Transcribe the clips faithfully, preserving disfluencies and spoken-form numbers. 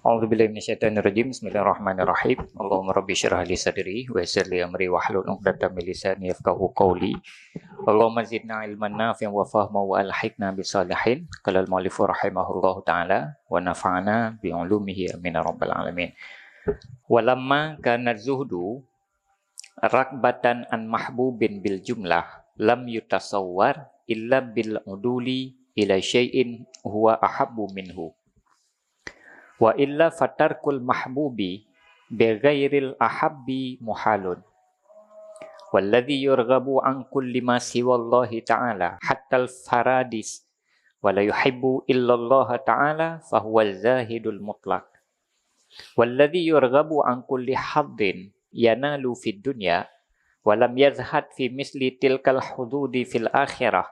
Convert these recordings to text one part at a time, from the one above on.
أعوذ بالله من الشيطان الرجيم. بسم الله الرحمن الرحيم. اللهم رب اشرح لي صدري ويسر لي أمري واحلل عقدة من لساني يفقهوا قولي. اللهم زدنا علما نافعا وفهما وألحقنا بالصالحين. قال المؤلف رحمه الله تعالى ونفعنا بعلومه آمين يا رب العالمين. ولما كان الزهد رغبة عن محبوب بالجملة لم يتصور إلا بالعدول إلى شيء هو أحب منه. وإلا فترك المحبوب بغير الأحب محال. والذي يرغب عن كل ما سوى الله تعالى حتى الفراديس ولا يحب إلا الله تعالى فهو الزاهد المطلق. والذي يرغب عن كل حظ ينال في الدنيا ولم يزهد في مثل تلك الحظوظ في الآخرة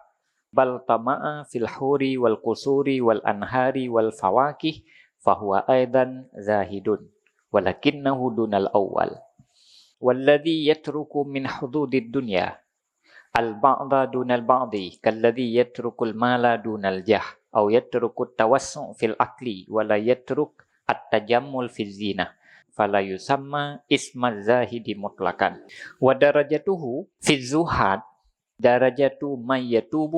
بل طمع في الحور والقصور والأنهار والفواكه فهو أيضا زاهد ولكنه دون الأول. والذي يترك من حظوظ الدنيا البعض دون البعض كالذي يترك المال دون الجاه أو يترك التوسع في الأكل ولا يترك التجمل في الزينة فلا يسمى اسم الزاهد مطلقا. ودرجته في الزهاد درجة من يتوب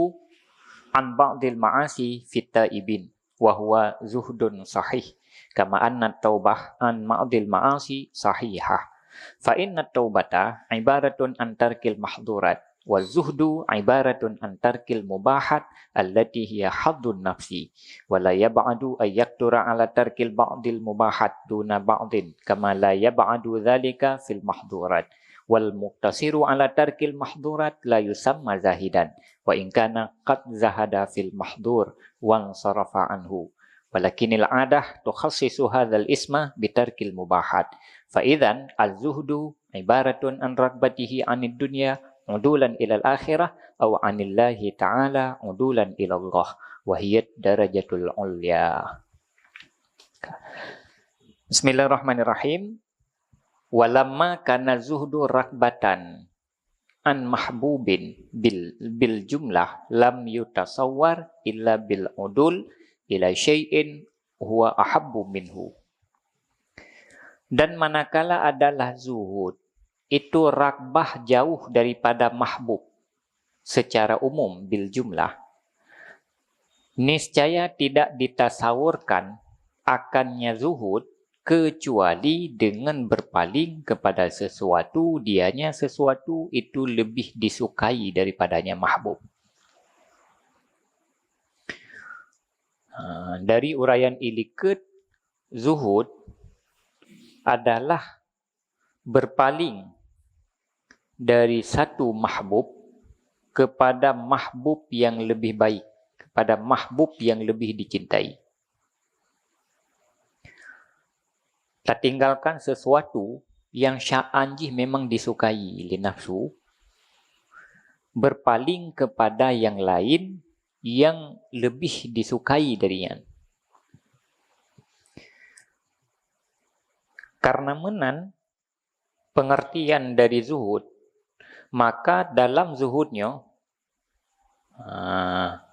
عن بعض المعاصي في التائبين وهو زهد صحيح كما أن التوبة عن بعض المعاصي صحيحة. فإن التوبة عبارة عن ترك المحظورات والزهد عبارة عن ترك المباحات التي هي حظ النفس ولا يبعد أن يقتصر على ترك بعض المباحات دون بعض كما لا يبعد ذلك في المحظورات. والمقتصر على ترك المحظورات لا يسمى زاهدا وإن كان قد زهد في المحظور وانصرف عنه. ولكن العادة تخصص هذا الاسم بترك المباحات. فإذا الزهد عبارة عن رغبته عن الدنيا عدولا إلى الآخرة أو عن الله تعالى عدولا إلى الله وهي الدرجة العليا. بسم الله الرحمن الرحيم. ولما كان الزهد رغبة عن محبوب بال-، بالجملة لم يتصور إلا بالعدول إلى شيء هو أحب منه. Dan manakala adalah zuhud itu ragbah jauh daripada mahbub secara umum bil jumlah, niscaya tidak ditasawurkan akannya zuhud kecuali dengan berpaling kepada sesuatu dianya sesuatu itu lebih disukai daripadanya mahbub. Ha, dari uraian ilikut, zuhud adalah berpaling dari satu mahbub kepada mahbub yang lebih baik, kepada mahbub yang lebih dicintai. Tatinggalkan sesuatu yang syaan jih memang disukai lé nafsu, berpaling kepada yang lain yang lebih disukai dari nyan. Karena meunan pengertian dari zuhud, maka dalam zuhud nyoe, ah,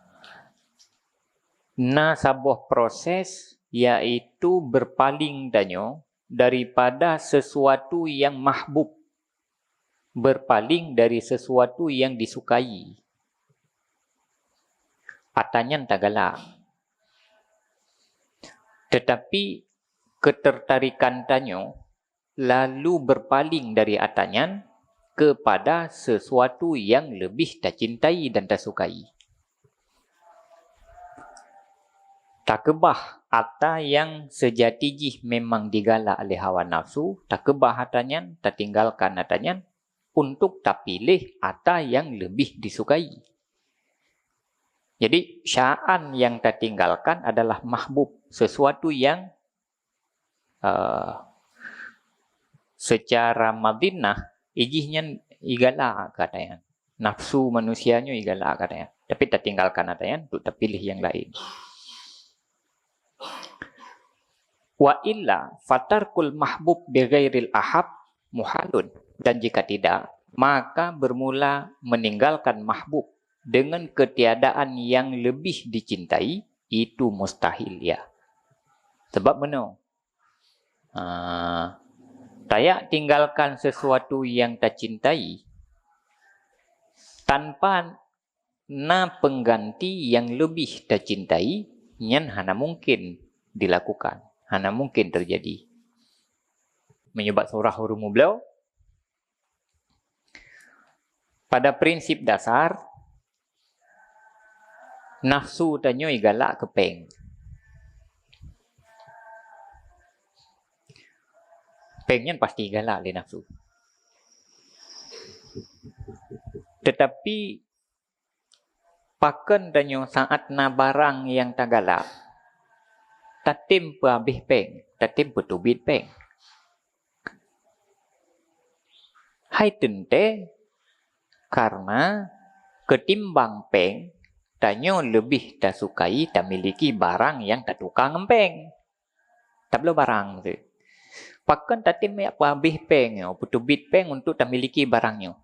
na saboh proses, yaitu berpaling tanyoe daripada sesuatu yang mahbub, berpaling dari sesuatu yang disukai. Ata nyan tagalak. Tetapi ketertarikan tanyoe lalu berpaling dari ata nyan kepada sesuatu yang lebih tacintai dan tasukai. Takeubah ata yang seujati jih memang digalak lé hawa nafsu, takeubah ata nyan, tatinggalkan ata nyan untuk tapiléh ata yang lebih disukai. Jadi, syaan yang tatinggalkan adalah mahbub, sesuatu yang, eh, secara madhinnah, ijih nyan igalak keu ata nyan. Nafsu manusia nyoe igalak keu ata nyan. Tapi tatinggalkan ata nyan untuk tapiléh yang laén. Wa illa fatarkul mahbub bighairil ahab muhalun. Dan jika tidak, maka bermula meninggalkan mahbub dengan ketiadaan yang lebih dicintai, itu mustahil, ya. Sebab meunoe, Ah, tayak tinggalkan sesuatu yang tacintai tanpa na pengganti yang lebih tacintai, nyan hana mungkin dilakukan, hana mungkin terjadi. Meunyoe bak surah ureuëng meubloe, pada prinsip dasar, nafsu tanyoe igalak keu péng. Péng nyan pasti igalak lé nafsu. Tetapi pakon tanyoe saat na barang nyang tagalak, tatem peuhabéh péng, tatem peuteubiet péng? Hai teuntée, karena keutimbang péng, tanyoe leubeh tasukai tamiliki barang nyang tatukang ngon péng. Tabloe barang tu. Pakon tatem jak peuhabéh péng nyoe, peuteubiet péng untuk tamiliki barang nyoe?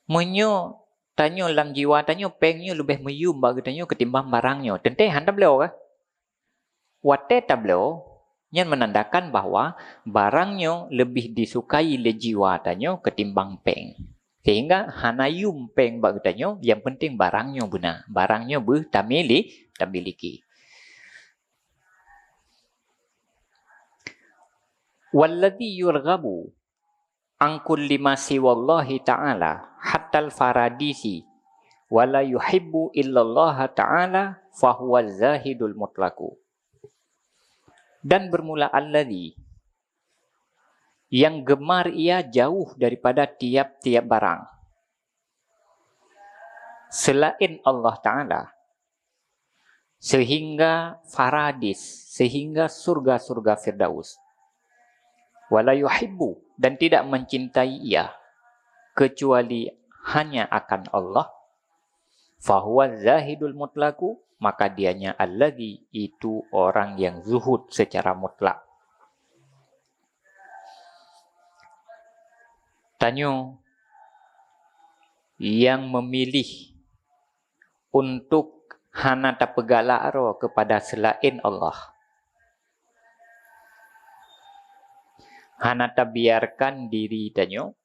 Meunyoe tanyoe lam jiwa tanyoe, péng nyoe leubeh meuyum bak geutanyoe keutimbang barang nyoe, teuntée hana tabloe kah? Watée tabloe, nyan meunandakan bahwa barang nyoe leubeh disukai lé jiwa tanyoe keutimbang péng. Sehingga hana yum péng bak geutanyoe, nyang penting barang nyoe beuna, barang nyoe beuh tamili-, tamiliki. Walladzi yurghabu an kulli ma siwallahi ta'ala, hattal faradisi, wa la yuhibbu illallaha ta'ala, fahuwa zahidul mutlaqu. Dan bermula alladzi, yang gemar ia jauh daripada tiap-tiap barang selain Allah Ta'ala, sehingga faradis, sehingga surga-surga Firdaus. Wala yuhibbu, dan tidak mencintai ia, kecuali hanya akan Allah. Fahuwa zahidul mutlaqu, maka dianya alladzi, itu orang yang zuhud secara mutlak. Tanyoe yang memilih untuk hana tapeugalak droe kepada selain Allah. Hana tabiarkan diri tanyoe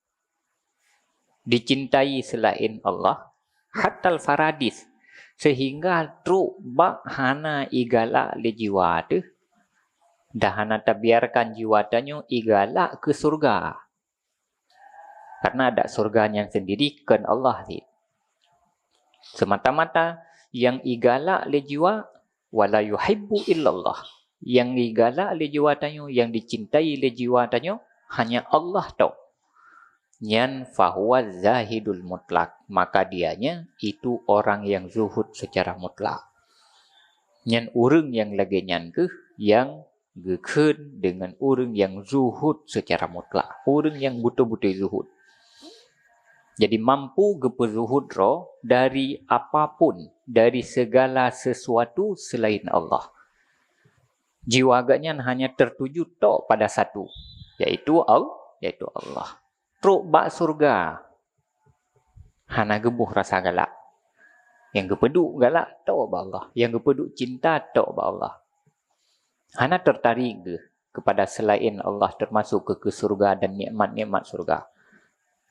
dicintai selain Allah, hattal faradis, sehingga trok bak hana igalak lé jiwa teuh, dan hana tabiarkan jiwa tanyoe igalak keu surga. Karena adak surga nyan sendiri kon Allah cit. Semata-mata nyang igalak lé jiwa, wala yuhibbu illallah. Nyang igalak lé jiwa tanyoe, nyang dicintai lé jiwa tanyoe, hanya Allah tok. Nyan fahuwa zahidul mutlak, maka dianya itu orang yang zuhud secara mutlak. Nyan ureuëng nyang lagée nyan kheueh nyang geukheun deungon ureuëng nyang zuhud secara mutlak, ureuëng nyang beutôi-beutôi zuhud. Jadi mampu geupeuzuhud droe dari apapun, dari segala sesuatu selain Allah. Jiwa geuhnyan hanya tertuju tok pada satu, yaitu Al-, yaitu Allah. Trok bak surga, hana geuboh rasa galak. Nyang geupeuduek galak tok bak Allah, nyang geupeuduek cinta tok bak Allah. Hana tertarik geuh kepada selain Allah, termasuk keu, keu surga dan nikmat-nikmat surga.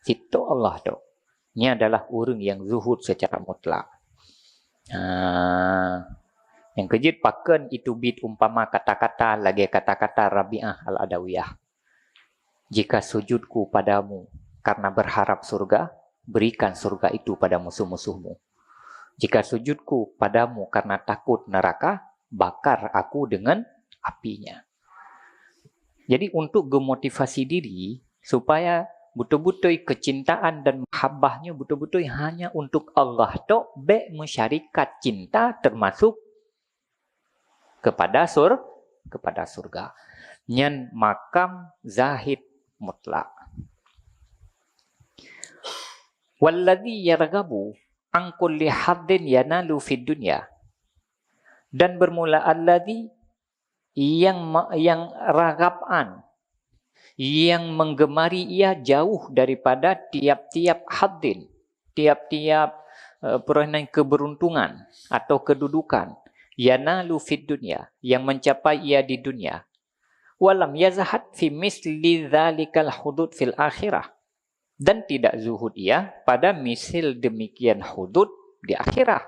Sitok Allah tok. Nyan adalah ureuëng nyang zuhud secara mutlak. Ha. Nyang keujeuet, pakon iteubiet umpama kata-kata lagée kata-kata Rabi'ah Al-Adawiyah. Jika sujudku padamu karena berharap surga, berikan surga itu pada musuh-musuhmu. Jika sujudku padamu karena takut neraka, bakar aku dengan apinya. Jadi, untuk gemotivasi diri supaya beutôi-beutôi kecintaan dan mahabbahnya beutôi-beutôi hanya untuk Allah tok, bék meusyarikat cinta termasuk kepada sur-, kepada surga. Nyan makam zahid mutlak. Walladzi yarghabu an kulli haddin yanalu fid dunya. Dan bermula alladzi yang ma-, yang raghaban, yang menggemari ia jauh daripada tiap-tiap haddin, tiap-tiap, eh, perolehan keberuntungan atau kedudukan, yanalu fid dunya, yang mencapai ia di dunia. Walam yazhad fi misli dzalikal hudud fil akhirah. Dan tidak zuhud ia pada misil demikian hudud di akhirat.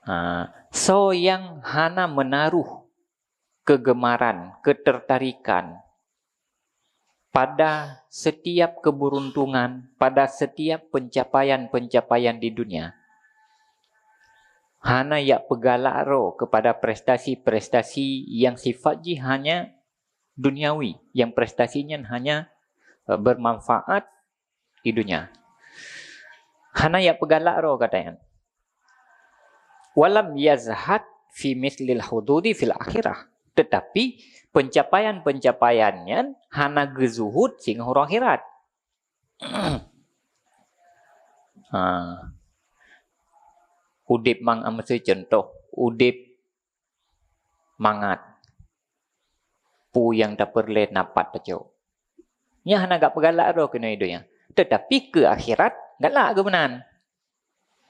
Ha, soe nyang hana menaruh kegemaran, ketertarikan pada setiap keberuntungan, pada setiap pencapaian-pencapaian di dunia. Hana jak peugalak droe kepada prestasi-prestasi nyang sifat jih hanya duniawi, nyang prestasi nyan hanya, eh, bermanfaat di dunia. Hana jak peugalak droe kata nyan. Walam yazhad fi mislil hududi fil akhirah. Tetapi pencapaian-pencapaian nyan hana geuzuhud singoh uroe akhirat. Ha. Udeb mang, a, miseue cuntoh, udeb mangat. Peue nyang tapeureulée na pat tacok. Nyan hana jak peugalak droe keunoe donya. Tetapi keu akhirat galak geuh meunan.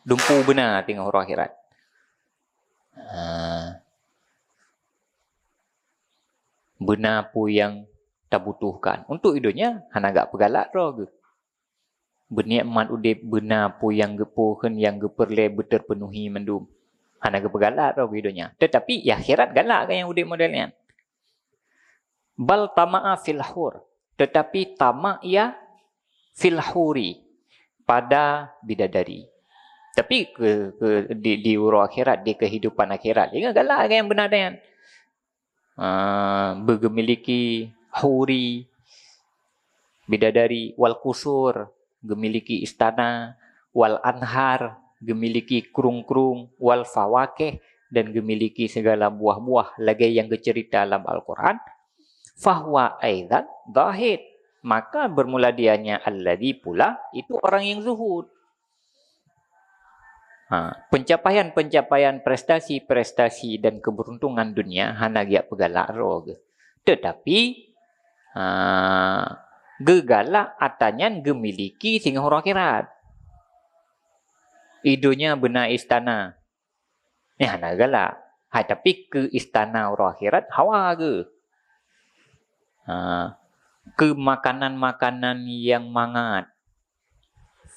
Dumpeue beuna teungoh uroe akhirat. Ha. Beuna peue nyang tabutuhkan. Untuk donya hana jak peugalak droe geuh. Beunikmat udeb beuna peue nyang geupeu kheun nyang geupeureulée beuteupeunuhi mandum. Hana geupeugalak droe geuh donya. Tetapi di akhirat galak geuh nyang udeb model nyan. Bal tama'a fil hur, tetapi tamak ia fil huri, pada bidadari. Tapi ke, ke, di, di uroe akhirat, di kehidupan akhirat, ingat galak nyang beuna nyan. Ah, beugeumiliki huri, bidadari, wal qusur, geumiliki istana, wal anhar, geumiliki krueng-krueng, wal fawakih, dan geumiliki segala buah-buah lagée nyang geuceurita lam Al-Qur'an, fahuwa aidan zahid. Maka bermula dianya alladzi pula itu orang yang zuhud. Ha, pencapaian-pencapaian, prestasi-prestasi dan keberuntungan dunia hana geujak peugalak droe geuh. Tetapi, ha, geugalak ata nyan geumiliki singoh uroe akhirat. Di donya beuna istana. Nyan hana galak. Hai, tapi keu istana uroe akhirat hawa geuh. Ha, keu makanan-makanan nyang mangat,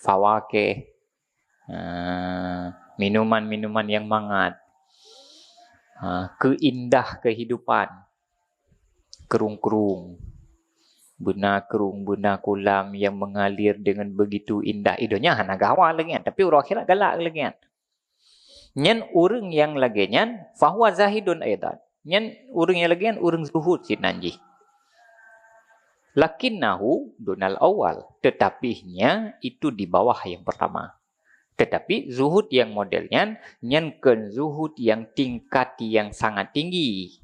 fawakih, ha, minuman-minuman nyang mangat, ha, keu indah kehidupan, krueng-krueng, beuna krueng, beuna kulam nyang mengalir dengan begitu indah. Di donya hana geuhawa lagée nyan, tapi uroe akhirat galak lagée nyan. Nyan ureuëng nyang lagée nyan, fahuwa zahidun aidan. Nyan ureuëng nyang lagée nyan ureuëng zuhud sinan jih. Lakinnahu dunal awal, tetapi nya itu di bawah yang pertama. Tetapi zuhud nyang model nyan, nyan kon zuhud nyang tingkat nyang sangat tinggi.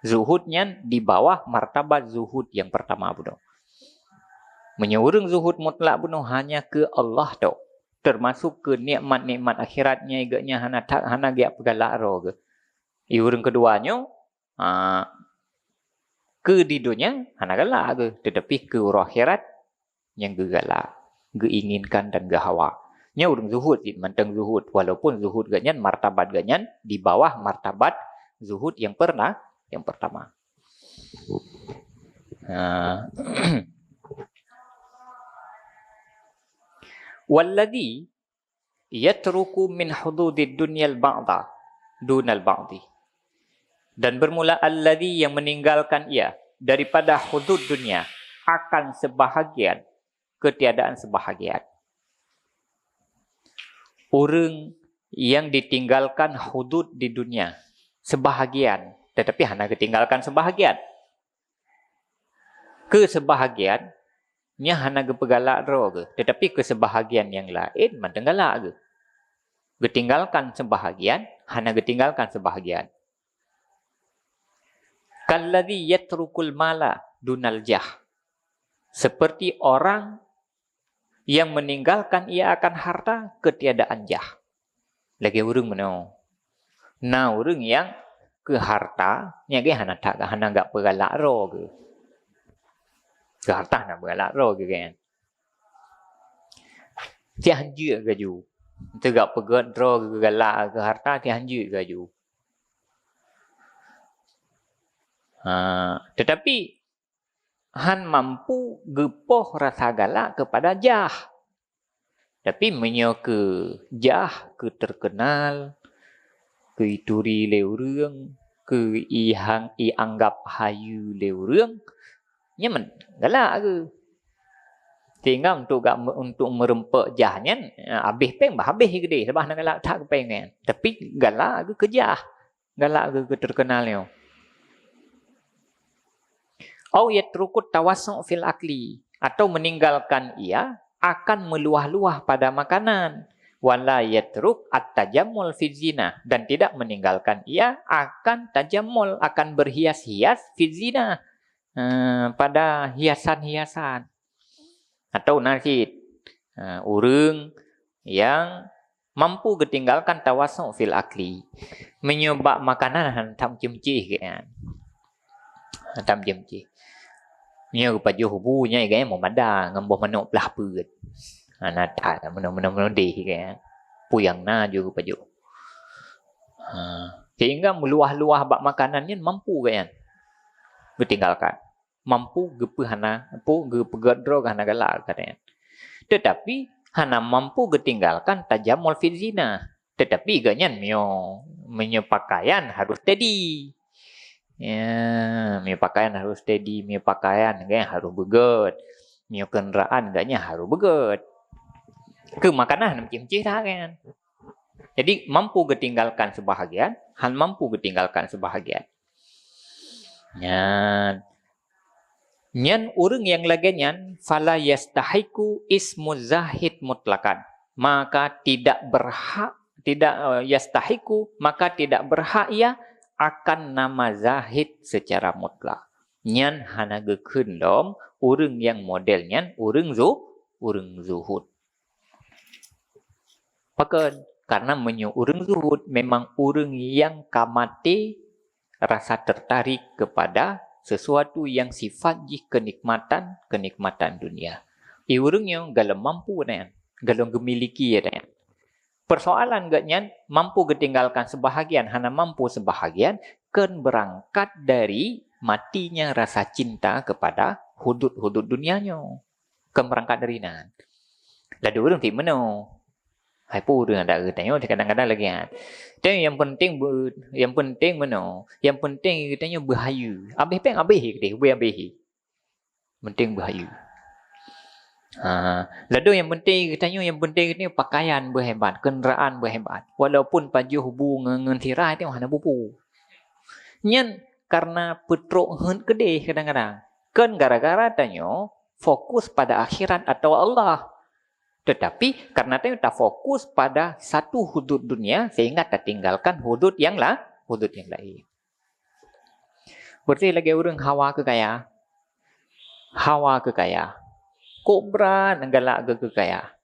Zuhud nyan di bawah martabat zuhud nyang pertama bunoe. Meunyoe ureuëng zuhud mutlak bunoe hanya keu Allah tok, termasuk keu nikmat-nikmat akhirat nyang geuh nyan hana that, hana geujak peugalak droe geuh. Di ureuëng keudua nyoe, ha, keu di donya hana galak geuh, tetapi keu uroe akhirat nyang geugalak, geuinginkan dan geuhawa. Nyan ureuëng zuhud cit mantong zuhud, walaupun zuhud geuh nyan, martabat geuh nyan di bawah martabat zuhud nyang pernah, nyang pertama. Ha. Walladzi yatruku min hududid dunyal ba'da dunal ba'di. Dan bermula alladzi yang meninggalkan ia daripada hudud dunia akan sebahagian ketiadaan sebahagian. Ureuëng yang ditinggalkan hudud di dunia sebahagian, tetapi hana geutinggalkan sebahagian. Keu sebahagian, nyan hana geupeugalak droe geuh, tetapi keu sebahagian nyang laén mantong galak geuh. Geutinggalkan sebahagian, hana geutinggalkan sebahagian. Kalladzi yatrukul mala dunal jah. Seperti orang yang meninggalkan ia akan harta ketiadaan jah. Lagée ureuëng meunoe. Na ureuëng nyang keu harta, nyang geuh hana that, hana geupeugalak droe geuh. Keu harta hana peugalak droe geuh kan. Tiah hanjeuet gaju. Teuga peugét droe geuh galak keu harta, tiah hanjeuet gaju. Ah, tetapi han mampu geupoh rasa galak keupada jah. Tapi meunyoe keu jah, keu terkenal, keu ituri lé ureuëng, keu ihang, ianggap hayeue lé ureuëng, nyan galak geuh. Sehingga untuk gak me-, untuk meureumpok jah nyan, eh, habéh péng bah habéh keudeh, sabab hana galak that keu péng nyan. Tapi galak geuh keu jah, galak geuh keu terkenal nyoe. Au yatrukut tawassu' fil akli, atau meninggalkan ia akan meluah-luah pada makanan. Wala yatruk at-tajammul fi zina, dan tidak meninggalkan ia akan tajammul, akan berhias-hias fi zina, eh, pada hiasan-hiasan. Atau na cit, eh, ureuëng nyang mampu geutinggalkan tawassu' fil akli. Meunyoe bak makanan han tam ceuncih geuh nyan. Han tam ceuncih. Meunyoe geupajoh bu nyan geuh nyan meumada ngon boh manok blah peuet. Hana that meunoe-meunoe deh geuh nyan. Peue nyang na ju geupajoh. Ha, sehingga meuluah-luah bak makanan nyan mampu geuh nyan geutinggalkan. Mampu geupeuhana, pu-, geupeugét droe hana galak katanya. Tetapi hana mampu geutinggalkan tajamul fi zina. Tetapi geuh nyan meunyoe, meunyoe pakaian harus steady. Ya, meunyoe pakaian harus steady, meunyoe pakaian geuh nyan harus beugét. Meunyoe kenderaan geuh nyan harus beugét. Keu makanan meucih-meucih dah kan. Jadi mampu geutinggalkan sebahagian, han mampu geutinggalkan sebahagian. Nyan, nyan ureuëng nyang lagée nyan, fala yastahiqu ismu zahid mutlaqan. Maka tidak berhak, tidak, eh, yastahiqu, maka tidak berhak ia akan nama zahid secara mutlak. Nyan hana geukheun lom ureuëng nyang model nyan ureuëng zu-, ureuëng zuhud. Pakon? Karena meunyoe ureuëng zuhud memang ureuëng nyang ka maté rasa tertarik kepada sesuatu yang sifat jih kenikmatan, kenikmatan dunia. I ureuëng nyoe galom mampu nyan, galom geumiliki nyan. Persoalan geuh nyan mampu geutinggalkan sebahagian, hana mampu sebahagian, kon beurangkat dari matinya rasa cinta kepada hudud-hudud dunia nyoe. Kon beurangkat dari nan. Ladôm ureuëng tieb meunoe. Hai peue ureuëng adak geutanyoe kadang-kadang lagée nyan. Tapi nyang penting be-, nyang penting meunoe, nyang penting geutanyoe beuhayeue. Abéh péng abéh keudeh, beu abéh. Penting beuhayeue. Ha, ladôm nyang penting geutanyoe, nyang penting geutanyoe pakaian beuhebat, kenderaan beuhebat. Walaupun pajoh bu ngon, ngon sira teuh hana bubu. Nyan karena peutrok heuet keudeh kadang-kadang. Kon gara-gara tanyoe fokus pada akhirat atawa Allah. Tetapi karena tanyoe tafokus pada satu hudud dunia sehingga tatinggalkan hudud nyang la-, hudud nyang laén. Berarti lagée ureuëng hawa keu kaya. Hawa keu kaya. Kok brat galak geuh keu kaya.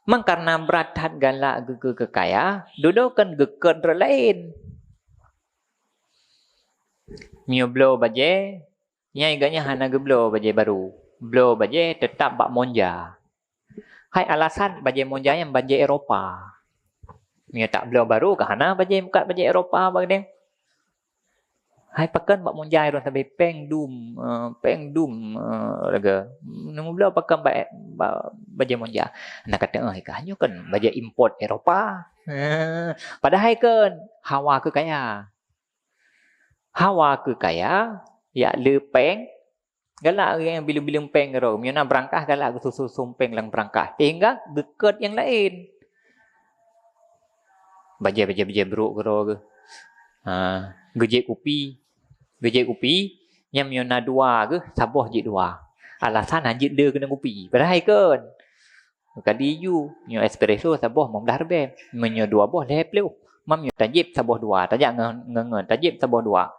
Mang karena brat that galak geuh keu keu kaya, dudoe kon geukot droe laén. Meunyoe bloe bajée, nyang geuh nyan hana geubloe bajée barô. Bloe bajée teutap bak monja. Hai alasan bajée monja nyan bajée Eropa. Meunyoe tabloe barô ka hana bajée, mukat bajée Eropa bak geude. Hai pakon bak monja droe sabe péng dum, eh, péng dum, eh, lagée. Meunyoe bloe pakon bak, bak bajée monja. Na kata, "Eh, ka nyoe kan bajée import Eropa." Eh, padahai kon hawa keu kaya. Hawa keu kaya, jak le péng, galak nyang bileueng-bileueng péng keudroe. Meunyoe na beurangkah galak geususon-suson péng lam beurangkah. Sehingga geukot nyang laén. Bajée-bajée, bajée brok keudroe geuh. Ha, geujép kupi. Geujép kupi, nyan meunyoe na dua geuh, saboh jép dua. Alasan hanjeuet le keuneuk kupi. Padahai kon. Kali ju, nyoe espresso saboh limong blaih ribée. Meunyoe dua boh lhée ploh. Man meunyoe tajép saboh dua, tajak ngon, ngon, ngon, tajép saboh dua.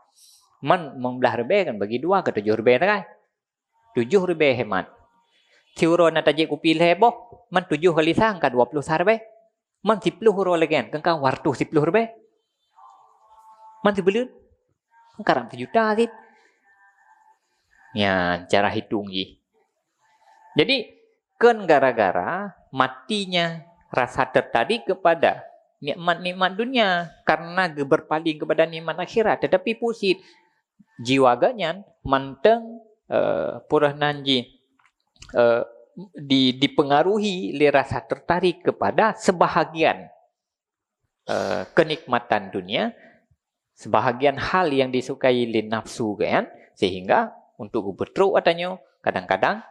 Man limong blaih ribée kan bagi dua ka tujoh ribée sagai. Tujoh ribée hemat. Siuroe na tajép kupi lhée boh, man tujoh kali sa ka dua ploh sa ribée. Man siploh uroe lagée nyan, kan ka dua ratus siploh ribée. Man sibuleuen, kan ka rab sijuta cit. Nyan cara hitong jih. Jadi, kon gara-gara matinya rasa tertarik kepada nikmat-nikmat dunia karena geuberpaling kepada nikmat akhirat. Tetapi pusit jiwa geuh nyan mantong, eh, peureuhnan jih, eh, di-, dipengaruhi lé rasa tertarik kepada sebahagian, eh, kenikmatan dunia, sebahagian hal yang disukai lé nafsu geuh nyan, sehingga untuk geupeutrok atra nyoe kadang-kadang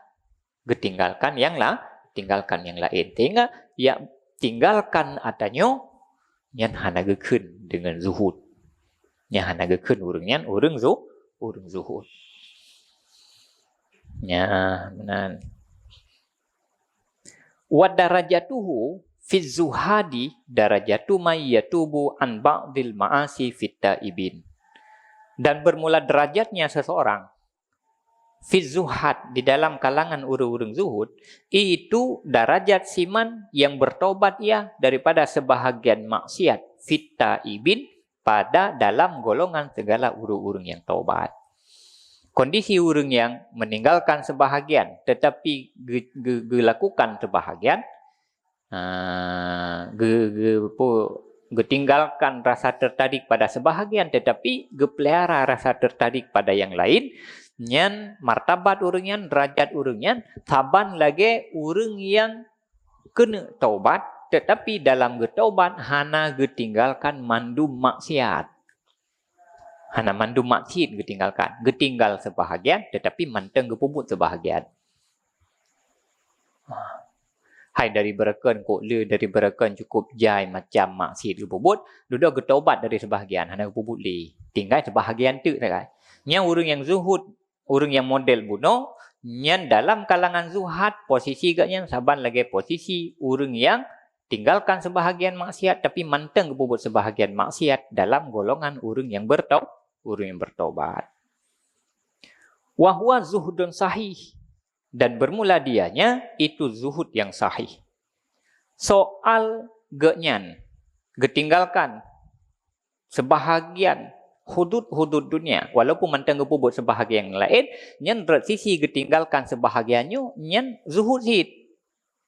geutinggalkan nyang la-, tinggalkan nyang laén. Sehingga nyang tinggalkan atra nyoe nyan hana geukheun deungon zuhud. Nyan hana geukheun ureuëng nyan ureuëng zu-, ureuëng zuhud. Nyan meunan. Wa darajatuhu fi zuhadi darajatu may yatubu an ba'dil ma'asi fit taibin. Dan bermula derajatnya seseorang fi zuhad, di dalam kalangan ureuëng-ureuëng zuhud, itu darajat siman yang bertobat ia daripada sebahagian maksiat fit taibin, pada dalam golongan segala ureuëng-ureuëng yang taubat. Kondisi ureuëng yang meninggalkan sebahagian tetapi ge-, ge-, gelakukan sebahagian, ha, ge-, ge-, pu-, geutinggalkan rasa tertarik pada sebahagian tetapi geupelihara rasa tertarik pada yang lain, nyan martabat ureuëng nyan, derajat ureuëng nyan saban lagée ureuëng yang keuneuk taubat, tetapi dalam geutaubat hana geutinggalkan mandum maksiat. Hana mandum maksiat geutinggalkan. Geutinggal sebahagian, tetapi mantong geupeubuet sebahagian. Hai dari beureukan kok le, dari beureukan cukup jai macam maksiat geupeubuet, dudoe geutaubat dari sebahagian, hana geupeubuet le. Tinggai sebahagian teuk sagai. Nyang ureuëng nyang zuhud, ureuëng nyang model bunoe, nyan dalam kalangan zuhad, posisi geuh nyan saban lagée posisi ureuëng nyang tinggalkan sebahagian maksiat, tapi mantong geupeubuet sebahagian maksiat dalam golongan ureuëng nyang bertau-, ureuëng nyang bertobat. Wa huwa zuhdun sahih, dan bermula dianya itu zuhud yang sahih. Soal geuh nyan geutinggalkan sebahagian hudud-hudud dunia, walaupun mantong geupeubuet sebahagian laén, nyan rot sisi geutinggalkan sebahagian nyoe, nyan zuhud cit.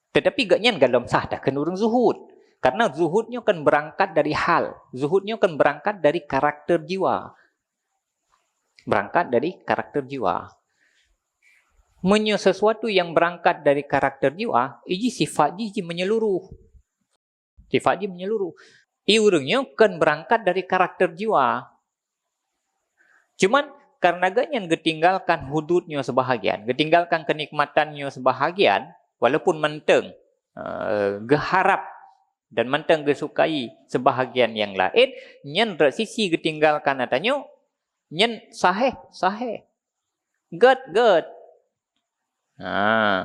Tetapi geuh nyan gohlom sah takheun ureuëng zuhud. Karena zuhud nyoe kan berangkat dari hal. Zuhud nyoe kan berangkat dari karakter jiwa. Berangkat dari karakter jiwa. Meunyoe sesuatu yang berangkat dari karakter jiwa, iji sifat jih, jih menyeluruh. Sifat jih menyeluruh. I ureuëng nyoe kan berangkat dari karakter jiwa. Cuman, karena geuh nyan geutinggalkan hudud nyoe sebahagian, geutinggalkan kenikmatan nyoe sebahagian, walaupun mantong, eh, geuharap dan mantong geusukai sebahagian nyang laén, nyan rot sisi geutinggalkan atra nyoe, nyan sahih, sahih. Gét, gét. Ha.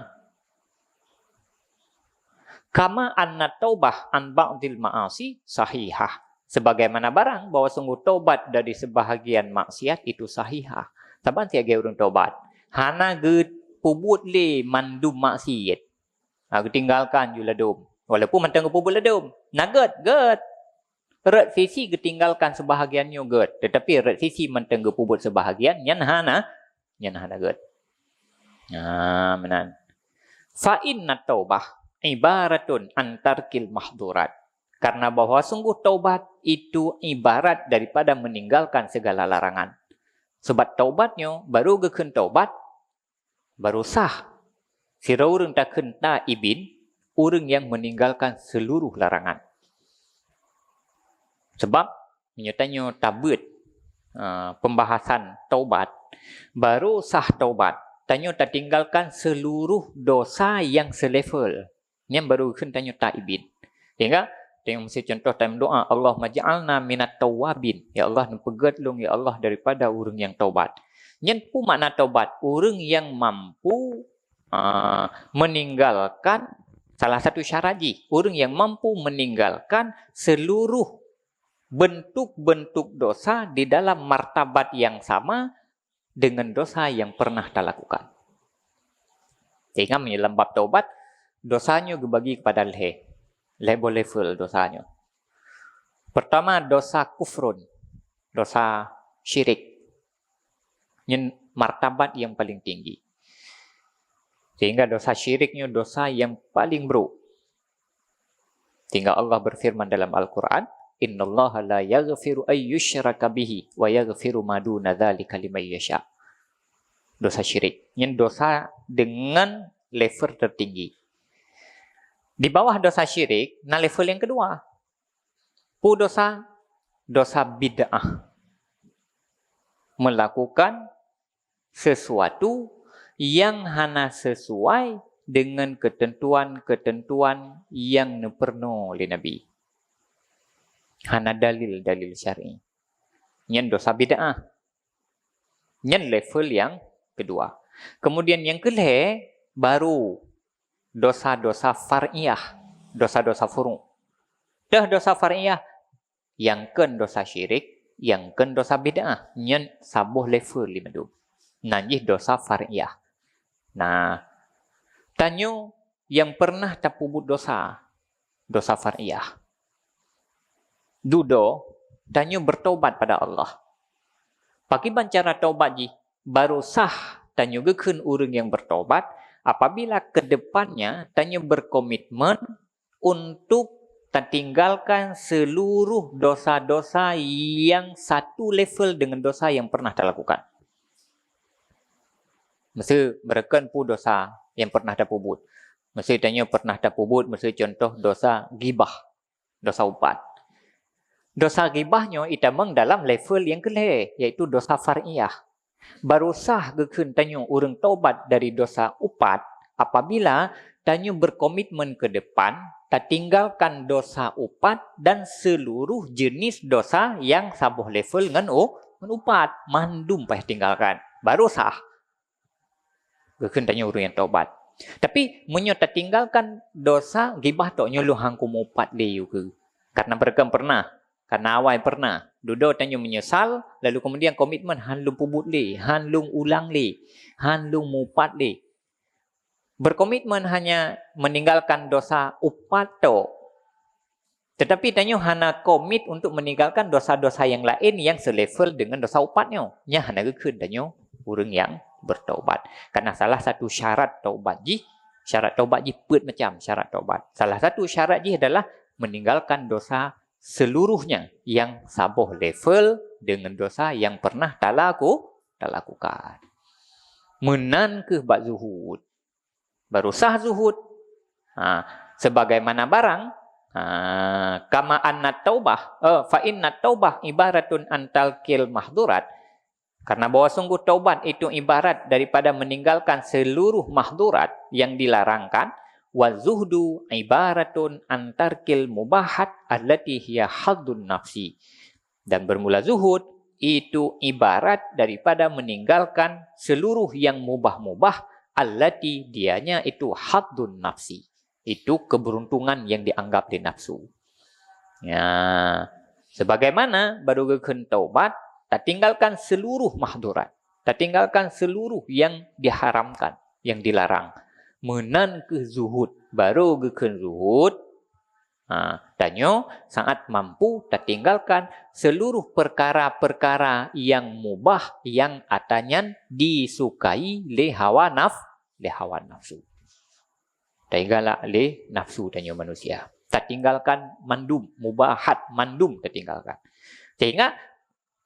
Kama anna taubah an ba'dil ma'asi sahihah. Sebagaimana barang bahwa sungguh taubat dari sebahagian maksiat itu sahihah. Saban siat lagée ureuëng taubat, hana geupeubuet le mandum maksiat. Ha, geutinggalkan ju ladum. Walaupun mantong geupeubuet ladum. Na gét, gét. Rot sisi geutinggalkan sebahagian nyoe gét, tetapi rot sisi mantong geupeubuet sebahagian, nyan hana, nyan hana gét. Nah, meunan. Fa inna taubah ibaratun an tarkil mahdurat. Karena bahwa sungguh taubat itu ibarat daripada meninggalkan segala larangan. Sebab taubat nyoe baru geukheun taubat, baru sah. Sidroe ureuëng takheun taibin, ureuëng nyang meninggalkan seluruh larangan. Sebab, meunyoe tanyoe tabeuet, eh, pembahasan taubat, baru sah taubat, tanyoe tatinggalkan seluruh dosa nyang selevel. Nyan baru geukheun tanyoe taibin. Sehingga, tanyoe meusti contoh tameudoá, "Allahumma ja'alna minat tawwabin." Ya Allah, neupeugét lôn, ya Allah, daripada ureuëng nyang taubat. Nyan peue makna taubat? Ureuëng nyang mampu, ah, meninggalkan salah satu syarat jih. Ureuëng nyang mampu meninggalkan seluruh bentuk-bentuk dosa di dalam martabat yang sama dengan dosa yang pernah talakukan. Ingat, meunyoe lam bab taubat, dosa nyoe geubagi kepada lhée. Lhée boh level dosa nyoe. Pertama, dosa kufrun, dosa syirik. Nyan martabat yang paling tinggi. Sehingga dosa syirik nyoe dosa yang paling brok. Sehingga Allah berfirman dalam Al-Quran, "Innallaha la yaghfiru ay yusyraka bihi wa yaghfiru ma duna dzalika liman yasha." Dosa syirik. Nyan dosa dengan level tertinggi. Di bawah dosa syirik, na level yang kedua. Peue dosa? Dosa bid'ah. Melakukan sesuatu yang hana sesuai dengan ketentuan-ketentuan yang neupeurunoe lé Nabi. Hana dalil-dalil syar'i. Nyan dosa bid'ah. Nyan level yang kedua. Kemudian yang keulhèe baru dosa-dosa far'iyah, dosa-dosa furu'. Teuh dosa far'iyah, nyang kheun dosa syirik, nyang kheun dosa bid'ah. Nyan saboh level lé mandum. Nan jih dosa far'iyah. Nah, tanyoe nyang pernah tapeubuet dosa, dosa far'iyah. Dudoe, tanyoe bertobat pada Allah. Pakriban cara tobat jih? Baru sah tanyoe geukheun ureuëng nyang bertobat apabila kedepannya tanyoe berkomitmen untuk tatinggalkan seluruh dosa-dosa yang satu level dengan dosa yang pernah talakukan. Miseu, beureukan peue dosa nyang pernah tapeubuet. Miseu tanyoe pernah tapeubuet, miseu contoh dosa ghibah, dosa upat. Dosa ghibah nyoe itamong dalam level nyang keulhèe, yaitu dosa far'iyah. Baru sah geukheun tanyoe ureuëng tobat dari dosa upat apabila tanyoe berkomitmen ke depan tatinggalkan dosa upat dan seluruh jenis dosa nyang saboh level ngon u-, ngon upat, mandum payah tinggalkan. Baru sah geukheun tanyoe ureuëng nyang tobat. Tapi meunyoe tatinggalkan dosa ghibah tok, nyoe lôn han kumupat lé yue keu. Karena beureukan pernah, karena awai pernah. Dudoe tanyoe menyesal, lalu kemudian komitmen han lôn peubuet lé, han lôn ulang lé, han lôn mupat lé. Berkomitmen hanya meninggalkan dosa upat tok. Tetapi tanyoe hana komit untuk meninggalkan dosa-dosa yang lain yang selevel dengan dosa upat nyoe. Nyan hana geukheun tanyoe ureuëng nyang bertaubat. Karena salah satu syarat taubat jih, syarat taubat jih peuet macam syarat taubat. Salah satu syarat jih adalah meninggalkan dosa seluruhnya yang saboh level dengan dosa yang pernah talaku-, talakukan. Meunan kheueh bak zuhud. Baru sah zuhud. Ha, sebagaimana barang, ha, kama anna taubah, eh, fa inna taubah ibaratun an tarkil mahdurat. Karena bahwa sungguh taubat itu ibarat daripada meninggalkan seluruh mahdurat yang dilarangkan, wa zuhdu ibaratun an tarkil mubahat allati hiya haddun nafsi. Dan bermula zuhud itu ibarat daripada meninggalkan seluruh yang mubah-mubah, allati dianya itu haddun nafsi. Itu keberuntungan yang dianggap di nafsu. Ya, sebagaimana baru geukheun taubat, tatinggalkan seluruh mahdurat, tatinggalkan seluruh yang diharamkan, yang dilarang. Meunan kheueh zuhud, baru geukheun zuhud. Ha, tanyoe saat mampu tatinggalkan seluruh perkara-perkara yang mubah yang atanyan disukai lé hawa naf-, lé hawa nafsu. Tagalak lé nafsu tanyoe manusia. Tatinggalkan mandum, mubahat mandum tatinggalkan. Sehingga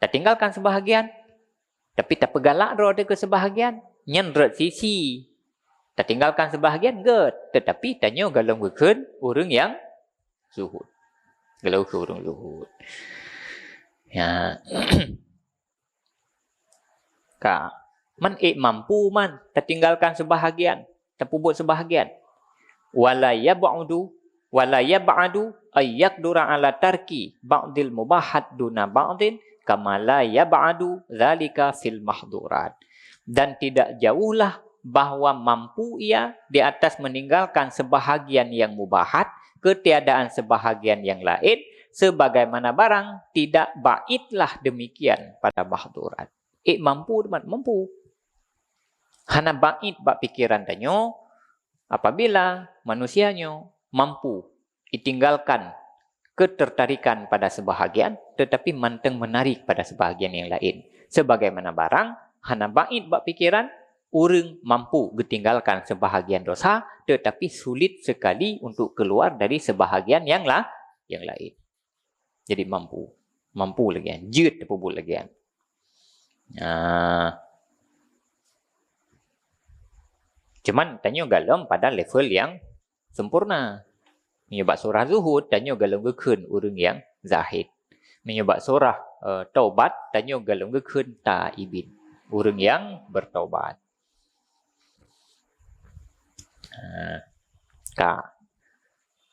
tatinggalkan sebahagian, tapi tapeugalak droe teuh keu sebahagian, nyan rot sisi. Tatinggalkan sebahagian gét, tetapi tanyoe gohlom geukheun ureuëng nyang zuhud. Gohlom geukheun ureuëng zuhud. Ya. Ka, man ék mampu man tatinggalkan sebahagian, tapeubuet sebahagian. Wala yab'adu, wala yab'adu ay yaqdura ala tarki ba'dil mubahat duna ba'din, kama la yab'adu dzalika fil mahdurat. Dan tidak jauhlah bahwa mampu ia di atas meninggalkan sebahagian yang mubahat, ketiadaan sebahagian yang lain, sebagaimana barang tidak baitlah demikian pada mahdurat. Ék mampu, teuma mampu. Hana bait bak pikeran tanyoe apabila manusia nyoe mampu itinggalkan ketertarikan pada sebahagian, tetapi mantong menarik pada sebahagian yang lain. Sebagaimana barang hana bait bak pikeran, ureuëng mampu geutinggalkan sebahagian dosa, tetapi sulit sekali untuk keluar dari sebahagian yang la-, yang lain. Jadi mampu. Mampu lagée nyan. Jeuet tapeubuet lagée nyan. Nah. Cuman tanyoe galom pada level yang sempurna. Meunyoe bak surah zuhud, tanyoe galom geukheun ureuëng nyang zahid. Meunyoe bak surah, eh, taubat, tanyoe galom geukheun taibin. Ureuëng nyang bertaubat. Ha, ka.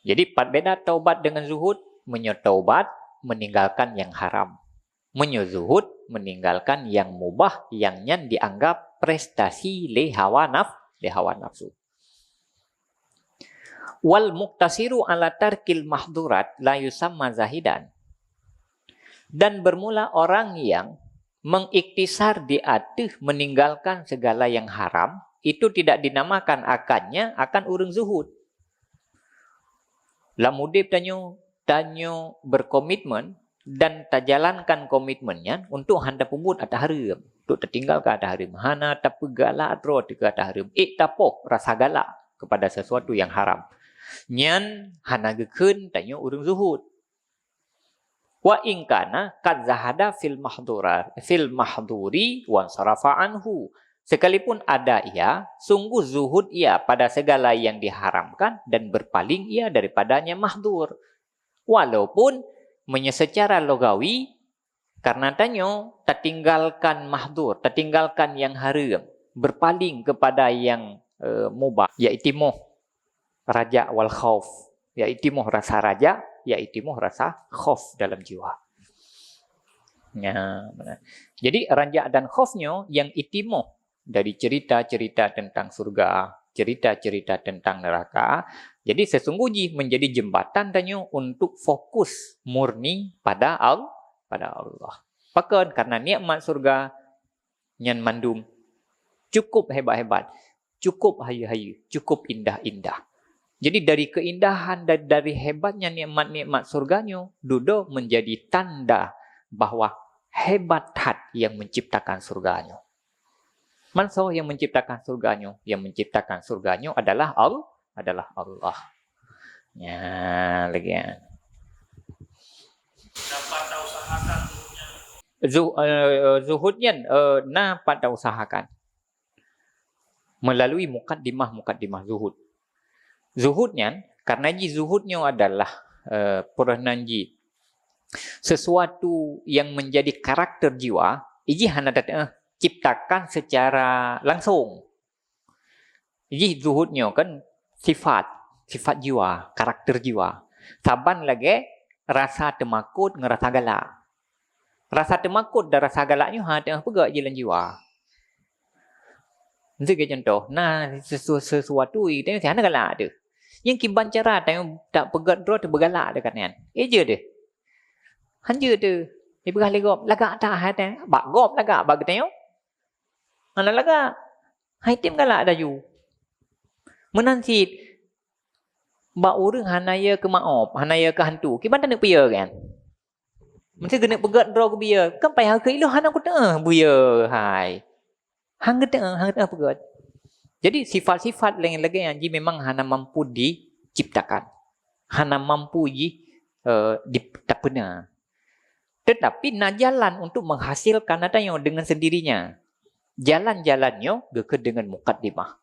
Jadi, pat beda taubat dengan zuhud? Meunyoe taubat, meninggalkan yang haram. Meunyoe zuhud, meninggalkan yang mubah, yang nyan dianggap prestasi lé hawa naf-, lé hawa nafsu. Wal muqtasiru ala tarkil mahdurat la yusamma zahidan. Dan bermula orang yang mengiktisar di ateuh meninggalkan segala yang haram, itu tidak dinamakan akannya akan ureuëng zuhud. Lam udeb tanyoe, tanyoe berkomitmen dan tajalankan komitmen nyan untuk hana tapeubuet ata hareuem, untuk tatinggalkan ata hareuem, hana tapeugalak droe teuka ata hareuem, ék tapoh rasa galak kepada sesuatu yang haram. Nyan hana geukheun tanyoe ureuëng zuhud. Wa in kana qad zahada fil mahdura-, fil mahduri wansarafa anhu. Sekalipun ada ia, sungguh zuhud ia pada segala yang diharamkan dan berpaling ia daripadanya mahdur. Walaupun meunyoe secara logawi, karena tanyoe tatinggalkan mahdur, tatinggalkan yang hareuem, berpaling kepada yang, eh, mubah, yaitu moh raja wal khauf, yaitu moh rasa raja, yaitu moh rasa khauf dalam jiwa. Ya, benar. Jadi, raja dan khauf nyoe yang itimoh dari cerita-cerita tentang surga, cerita-cerita tentang neraka. Jadi, sesungguh jih menjadi jembatan tanyoe untuk fokus murni pada Al-, pada Allah. Pakon? Karena nikmat surga nyan mandum cukup hebat-hebat, cukup hayeue-hayeue, cukup indah-indah. Jadi, dari keindahan dan dari hebatnya nikmat-nikmat surga nyoe, dudoe menjadi tanda bahwa hebat that yang menciptakan surga nyoe. Man soe yang menciptakan surga nyoe? Yang menciptakan surga nyoe adalah Al-, adalah Allah. Ya, lagi ya. Zuh-, eh, zuhud nyan, eh, na pat tausahakan melalui mukaddimah-mukaddimah zuhud. Zuhud nyan, karena jih zuhud nyoe adalah, eh, peureunan jih sesuatu yang menjadi karakter jiwa, iji hana tateueh ciptakan secara langsung. Jih zuhud nyoe kan sifat, sifat jiwa, karakter jiwa. Saban lagée rasa teumakot ngon rasa galak. Rasa teumakot dan rasa galak nyoe hana teupeugah jilan jiwa. Miseue contoh, na sesu-, sesuatu itu hana galak tu. Yang kiban cara tayong tak peugah droe tu beugalak dekat nyan. Eh je deh. Hanjeuet tu. Dipeugah lé gob, lagak tak hai teh. Bak gob lagak bak geutanyoe. Hana lagak. Hai tem galak laju. Meunan cit, bak ureuëng hana yö keu maob, hana yö keu hantu, kiban taneuk peuyö kan? Mesti geuneuk peugöt droe geubiyö, kan payah keu ilôn hana kuteu'ah buyö hai. Han geuteu'ah, han geuteu'ah peugöt. Jadi sifat-sifat lagée-lagée nyan jih memang hana mampu diciptakan. Hana mampu jih, eh, di-, tapeuna. Tetapi na jalan untuk menghasilkan ata nyoe dengan sendirinya. Jalan-jalan nyoe geukheun dengan mukaddimah.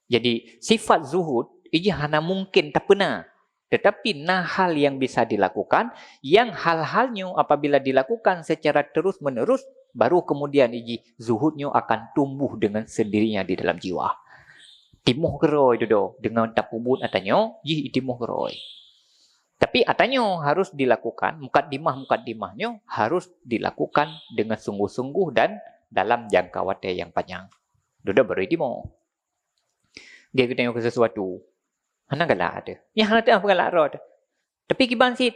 Jadi, sifat zuhud iji hana mungkin tapeuna. Tetapi na hal yang bisa dilakukan, yang hal-hal nyoe apabila dilakukan secara terus-menerus, baru kemudian iji zuhud nyoe akan tumbuh dengan sendirinya di dalam jiwa. Timoh keurôi dudoe dengan tapeubuet ata nyoe, jih itimoh keurôi. Tapi ata nyoe harus dilakukan, mukaddimah-mukaddimah nyoe harus dilakukan dengan sungguh-sungguh dan dalam jangka watée nyang panyang. Dudoe baru itimoh. Gét geutanyoe keu sesuatu. Hana galak teuh. Nyang hana teuh peugalak droe teuh. Tapi kiban cit,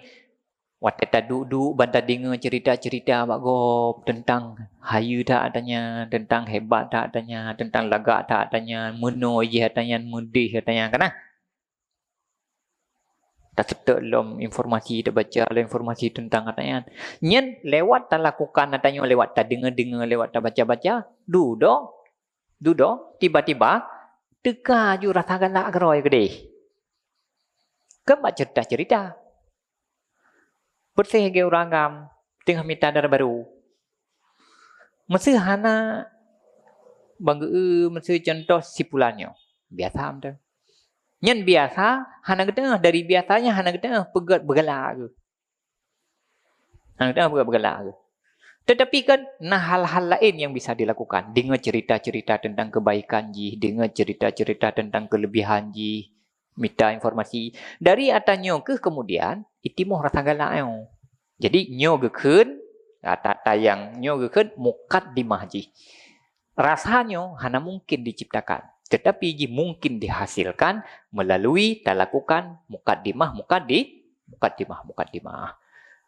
watée taduek-duek ban tadeungoe cerita-cerita bak gob teuntang hayeue that ata nyan, teuntang hebat that ata nyan, teuntang lagak that ata nyan, meunoe jih ata nyan, meudeh ata nyan, kana? Taseutôt lom informasi, tabaca lom informasi teuntang ata nyan. Nyan lewat talakukan ata nyoe, lewat tadeungoe-deungoe, lewat tabaca-baca, dudoe, dudoe, tiba-tiba teuka ju rasa galak keudroe keudeh. Kan bak cerita-cerita. Peureséh lagée ureuëng agam, teungoh mita dara barô. Meuseu hana bang geu, meuseu contoh si pulan nyoe. Biasa mantong. Nyan biasa, hana geuteungoh, dari biasanya hana geuteungoh, peugét beugalak geuh. Hana geuteungoh, peugét beugalak geuh. Tetapi kan, na hal-hal laén yang bisa dilakukan. Deungoe cerita-cerita tentang kebaikan jih, deungoe cerita-cerita tentang kelebihan jih, mita informasi. Dari ata nyoe keuh kemudian, itimoh rasa galak nyoe. Jadi, nyoe geukheun, ata-ata nyang nyoe geukheun mukaddimah jih. Rasa nyoe hana mungkin diciptakan, tetapi jih mungkin dihasilkan melalui talakukan mukaddimah, mukaddi-, mukaddimah, mukaddimah.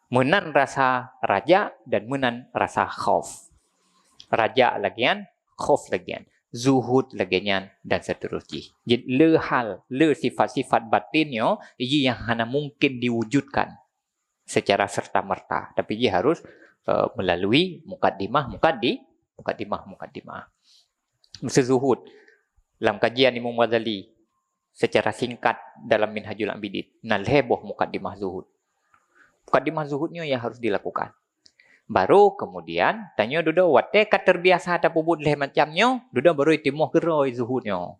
Meunan rasa raja dan meunan rasa khauf. Raja lagée nyan, khauf lagée nyan, zuhud lagée nyan, dan seterus jih. Jadi, le hal, le sifat-sifat batin nyoe, jih nyang hana mungkin diwujudkan secara serta-merta, tapi jih harus, eh, melalui mukaddimah, mukaddi-, mukaddimah, mukaddimah. Meuseu zuhud, lam kajian Imam Ghazali, secara singkat dalam Minhajul Abidin, na lhée boh mukaddimah zuhud. Mukaddimah zuhud nyoe nyang harus dilakukan. Baru kemudian, tanyoe dudoe watée ka terbiasa tapeubuet lhée macam nyoe, dudoe baru itimoh keudroe zuhud nyoe.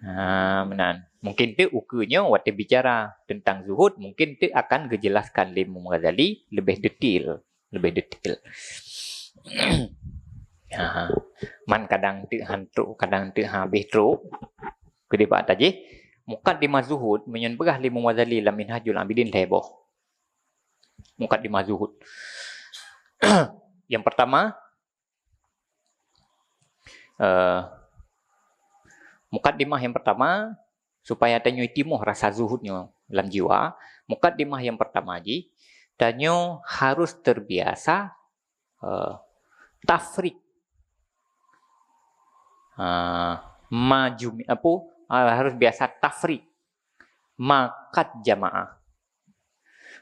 Ha, meunan. Mungkin teuk ukeue nyoe watée bicara tentang zuhud, mungkin teuk akan geujelaskan lé Imam Ghazali leubeh detail, leubeh detail. Ha, man kadang teuk han trok, kadang teuk han habéh trok. Keudeh bak tajih, mukaddimah zuhud meunyoe peugah lé Imam Ghazali lam Minhajul Abidin lhée boh. Mukaddimah zuhud. Yang pertama, eh, mukaddimah yang pertama, supaya tanyoe timoh rasa zuhud nyoe lam jiwa, mukaddimah yang pertama jih, tanyoe harus terbiasa, eh, tafrik. Ah, majumi-, apa, ah, harus biasa tafrik. Makat jamaah.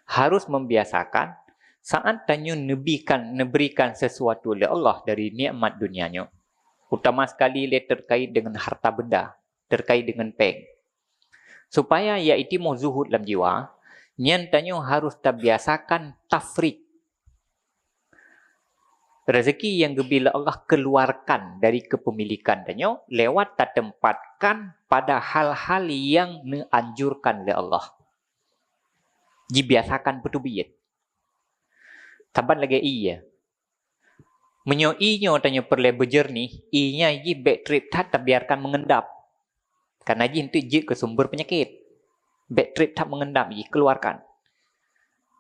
Harus membiasakan saat tanyoe nebikan, neberikan sesuatu oleh Allah dari nikmat dunia nyoe. Utama sekali lé terkait dengan harta benda, terkait dengan péng. Supaya ya itimoh zuhud lam jiwa, nyan tanyoe harus tabiasakan tafrik. Rezeki yang geubri lé Allah keluarkan dari kepemilikan tanyoe lewat tatempatkan pada hal-hal yang neuanjurkan lé Allah. Jibiasakan peuteubiet. Saban lagée ie. Meunyoe ie nyoe tanyoe peureulée beujeurnih, ie nyan jih bék treb that tabiarkan meungendap. Karena jih eunteuk jeuet keu sumber peunyakét. Bék treb that meungendap jih, keluarkan.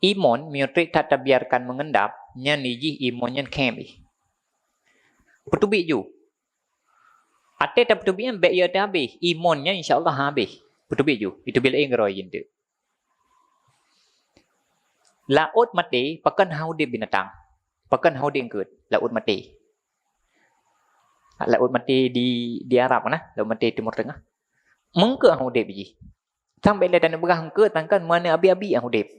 Imon, meunyoe treb that tabiarkan meungendap, nyan ie jih imon nyan khém jih. Peuteubiet ju. Até tapeuteubiet nyan bék ie até habéh, imon nyan insya Allah habéh. Peuteubiet ju, iteubiet laén keudroe jih eunteuk. Laôt maté, pakon han udeb binatang? Pakon han udeb eungkôt? Laôt maté. Laôt maté di, di Arab na, laôt maté Timur Tengah. Meungkôt han udeb jih. Sampai lé taneuk peugah eungkôt, sangkan meuaneuk abi-abi han udeb.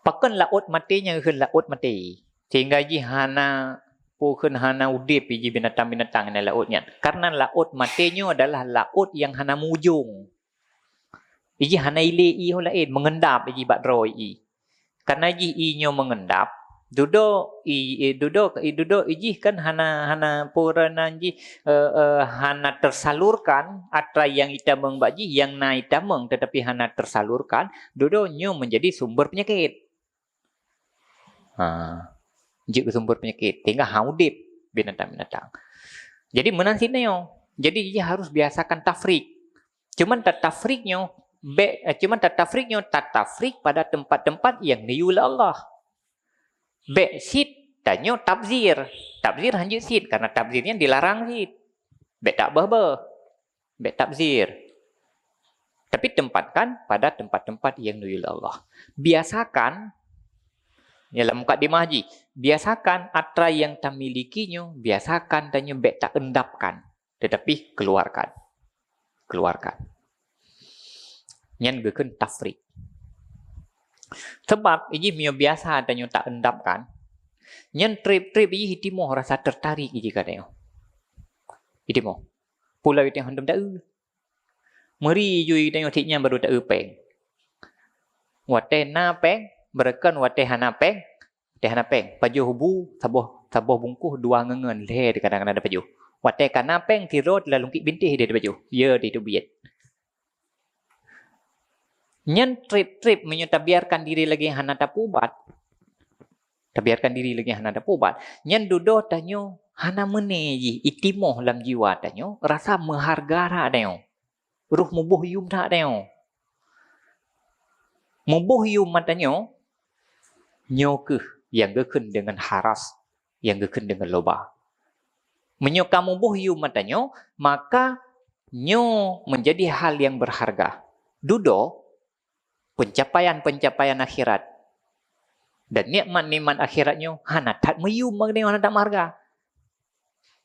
Pakon laôt maté nyan kheun laôt maté? Sehingga jih hana, peue kheun hana udeb jih binatang-binatang nyang laôt nyan. Karena laôt maté nyoe adalah laôt nyang hana mujông. Ijih hana ilé ie ho laén, meungendap ijih bak droe ie. Karena jih ie nyoe meungendap, dudoe ie, dudoe, dudoe ijih kan hana, hana purana jih, eh, eh, hana tersalurkan atra nyang itamong bak jih, nyang na itamong tetapi hana tersalurkan, dudoe nyoe menjadi sumber penyakit. Ha, jeuet keu sumber penyakit, sehingga han udeb binatang-binatang. Jadi meunan sinan nyoe. Jadi jih harus biasakan tafrik. Cuman tatafrik nyoe, bék, eh, cuman tatafrik nyoe, tatafrik pada tempat-tempat nyang neuyue lé Allah. Bék cit tanyoe tabzir. Tabzir han jeuet cit, karena tabzir nyan dilarang cit. Bék tabeuh-beuh. Bék tabzir. Tapi tempatkan pada tempat-tempat nyang neuyue lé Allah. Biasakan, nyan lam mukadimah jih, biasakan atra nyang tamiliki nyoe, biasakan tanyoe bék taendapkan. Tetapi keluarkan. Keluarkan. Nyan geukheun tafrik. Sebab ijih meunyoe biasa tanyoe taendapkan, nyan treb-treb ijih itimoh rasa tertarik ijih ka tanyoe. Itimoh. Pulo itimoh hantom taeu. Meuri jui tanyoe cit nyan baru taeu péng. Watée na péng, beureukan watée hana péng, watée hana péng. Pajoh bu, saboh, saboh bungkôh dua ngeungeun, lhée kadang-kadang tapajoh. Watée ka na péng, sidroe teulahong kiek bintéh deh tapajoh. Ya, di teubiet. Nyan treb-treb meunyoe tabiarkan diri lagée hana tapeuubat. Tabiarkan diri lagée hana tapeuubat. Nyan dudoe tanyoe hana meuné jih itimoh lam jiwa tanyoe, rasa meuharga that tanyoe. Roh muboh yum that tanyoe. Muboh yum mata nyoe, nyoe kheueh nyang geukheun deungon haras, nyang geukheun deungon loba. Meunyoe ka muboh yum mata nyoe, maka nyoe menjadi hal nyang berharga. Dudoe, pencapaian-pencapaian akhirat dan nikmat-nikmat akhirat nyoe hana that meuyum, hana that meuharga.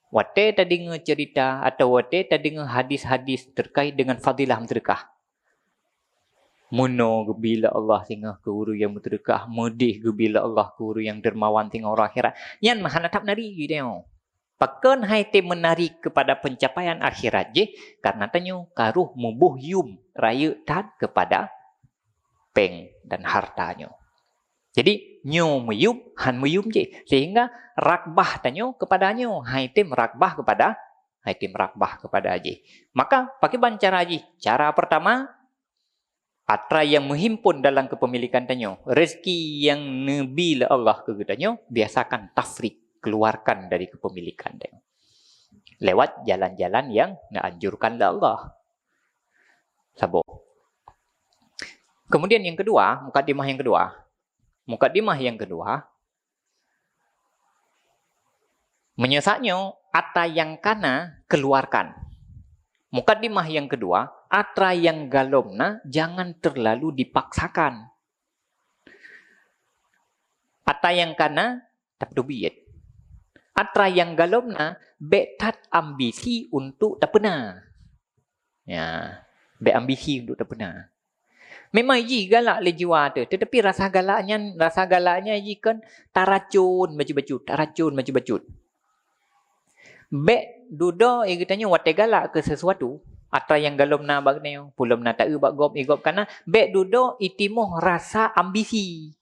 Watée tadeungoe ceurita atawa watée tadeungoe hadis-hadis terkait dengan fadilah meuseudeukah, meunoe geubi lé Allah singoh keu ureuëng nyang meuseudeukah, meudeh geubi lé Allah keu ureuëng nyang dermawan singoh uroe akhirat, nyan hana that meunari geutanyoe. Pakon han tem meunari keupada pencapaian akhirat jih, karna tanyoe ka roh muboh yum rayeuk that keupada péng dan harta nyoe. Jadi, nyoe meuyum, han meuyum jih. Sehingga raghbah tanyoe keupada nyoe, han tem raghbah keupada, han tem raghbah keupada jih. Maka, pakriban cara jih? Cara pertama, atra nyang meuhimpon dalam kepemilikan tanyoe, rezeki nyang neubi lé Allah keu geutanyoe, biasakan tafrik, keluarkan dari kepemilikan tanyoe. Lewat jalan-jalan nyang neuanjurkan lé Allah. Saboh. Kemudian yang kedua, mukadimah yang kedua. Mukadimah yang kedua, meunyoe saat nyoe, atra nyang kana keluarkan. Mukadimah yang kedua, atra nyang galom na jangan terlalu dipaksakan. Atra nyang kana tapeuteubiet. Atra nyang galom na bék that ambisi untuk tapeuna. Ya, bék ambisi untuk tapeuna. Memang jih galak lé jiwa teuh, tetapi rasa galak nyan, rasa galak nyan jih kan taracon bacut-bacut, taracon bacut-bacut. Bék dudoe geutanyoe watée galak keu sesuatu, atra nyang galom na bak geutanyoe, peulom na taeu bak gob, i gob kana, bék dudoe itimoh rasa ambisi.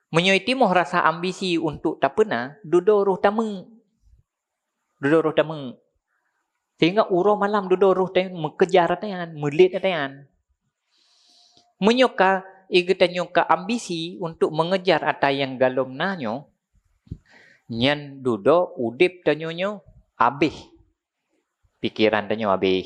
Meunyoe itimoh rasa ambisi untuk tapeuna, dudoe roh tameuk. Dudoe roh tameuk. Sehingga uroe malam dudoe roh tanyoe meukejar atra nyan, meulet atra nyan. Meunyoe ka, i geutanyoe ka ambisi untuk mengejar atra nyang galom na nyoe, nyan dudoe udeb tanyoe nyoe abéh. Pikeran tanyoe abéh.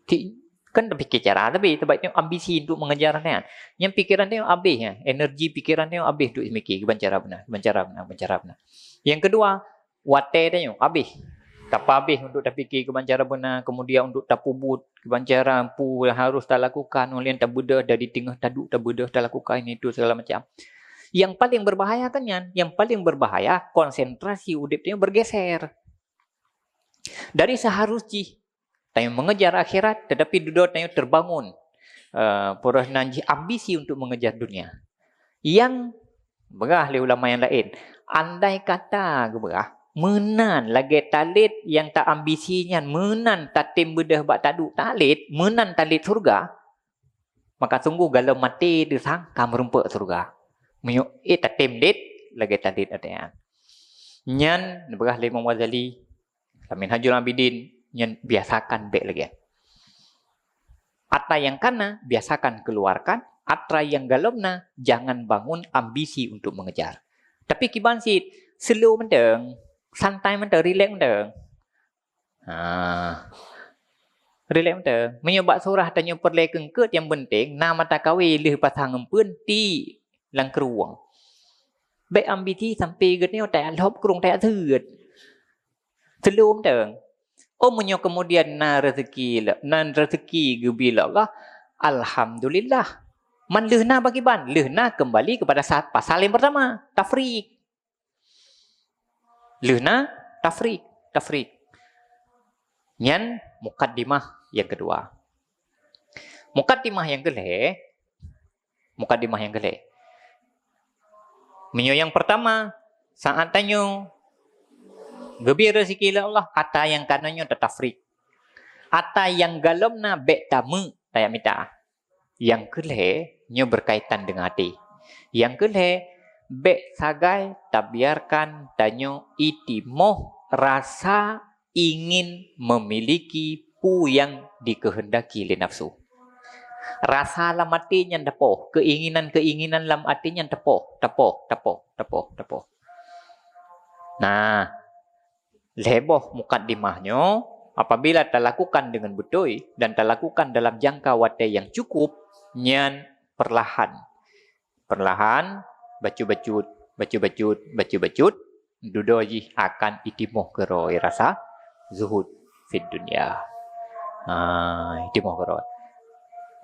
Ti-, kan tapike cara tapi, sebab nyoe ambisi untuk mengejar nyan. Nyan pikeran tanyoe abéh, ya. Energi pikeran tanyoe abéh untuk mike, kiban cara beuna, kiban cara beuna, kiban cara beuna. Yang kedua, watée tanyoe abéh. Tapabéh untuk tapike kiban cara beuna, kemudian untuk tapeubuet kiban cara peue harus talakukan, ulôn tabeudôh dari teungoh taduek tabeudôh talakukan itu segala macam. Yang paling berbahaya kan nyan, yang paling berbahaya konsentrasi udeb tanyoe bergeser. Dari seharus jih tanyoe mengejar akhirat, tetapi dudoe tanyoe terbangun, eh, peureunan jih ambisi untuk mengejar dunia. Nyang beurah lé ulama nyang laén, andai kata geubeurah, meunan lagée talet nyang ta ambisi nyan, meunan tatem beudôh bak taduek talet, meunan talet syeuruga, maka sungguh galom maté teusangka meurumpok syeuruga. Meunyoe éh tatem let lagée talet atra nyan. Nyan neubeurah lé Imam Ghazali, lam Minhajul Abidin, nyan biasakan bék lagée. Atra nyang kana, biasakan keluarkan, atra nyang galom na, jangan bangun ambisi untuk mengejar. Tapi kiban cit, slow mantong, santai mantong, rilek mantong. Ha. Rilek mantong. Meunyoe bak surah tanyoe peureulée keungkeut nyang penting, na mata kawé lheueh pasang eumpeuen ti lam krueng. Bék ambisi sampai geutanyoe tajak lhop krueng tajak seuet. Slow mantong. Oh, meunyoe kemudian na rezeki le-, na rezeki geubi lé Allah, alhamdulillah. Man lheueh na bak kiban, lheueh na kembali kepada sa-, pasal yang pertama, tafrik. Lheueh na tafrik, tafrik. Nyan mukadimah yang kedua. Mukadimah yang keulhée, mukadimah yang keulhée. Meunyoe yang pertama, saat tanyoe geubi rezeki lé Allah, atra nyang kana nyoe tatafrik. Atra nyang galom na bék tameuk tajak mita. Nyang keu lhèe nyoe berkaitan dengan até. Nyang keu lhèe, bèk sagai tabiarkan tanyoe itimoh rasa ingin memiliki peue nyang dikehendaki lé nafsu. Rasa lam até nyan tapoh, keinginan-keinginan lam até nyan tapoh, tapoh, tapoh, tapoh, tapoh. Nah, lhèe boh mukadimah nyoe, apabila talakukan dengan beutôi dan talakukan dalam jangka watèe nyang cukup, nyan perlahan, perlahan, bacut-bacut, bacut-bacut, bacut-bacut, dudoe jih akan itimoh keudroe rasa zuhud fid dunya. Ha, itimoh keudroe.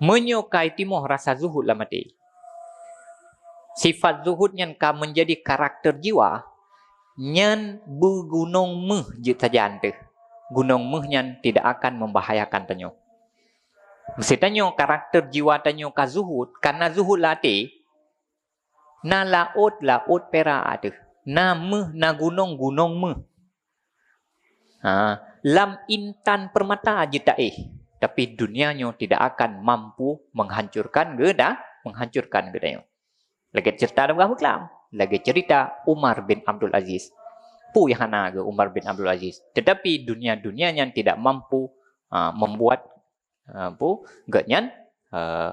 Meunyoe ka itimoh rasa zuhud lam até, sifat zuhud nyan ka menjadi karakter jiwa, nyan beugunong méuh jeuet sajan teuh. Gunong méuh nyan tidak akan membahayakan tanyoe. Meusé tanyoe karakter jiwa tanyoe ka zuhud, ka na zuhud lam até, na laôt, laôt pirak teuh. Na méuh, na gunong, gunong méuh. Ha, lam intan permata jeuet taéh, tapi dunia nyoe tidak akan mampu menghancurkan geuda-, menghancurkan geutanyoe. Lagèe cerita lam agama Islam, lagèe cerita Umar bin Abdul Aziz. Peue nyang hana geuh Umar bin Abdul Aziz, tetapi dunia-dunia nyan tidak mampu, ha, membuat, ha, peue, geuh nyan, eh,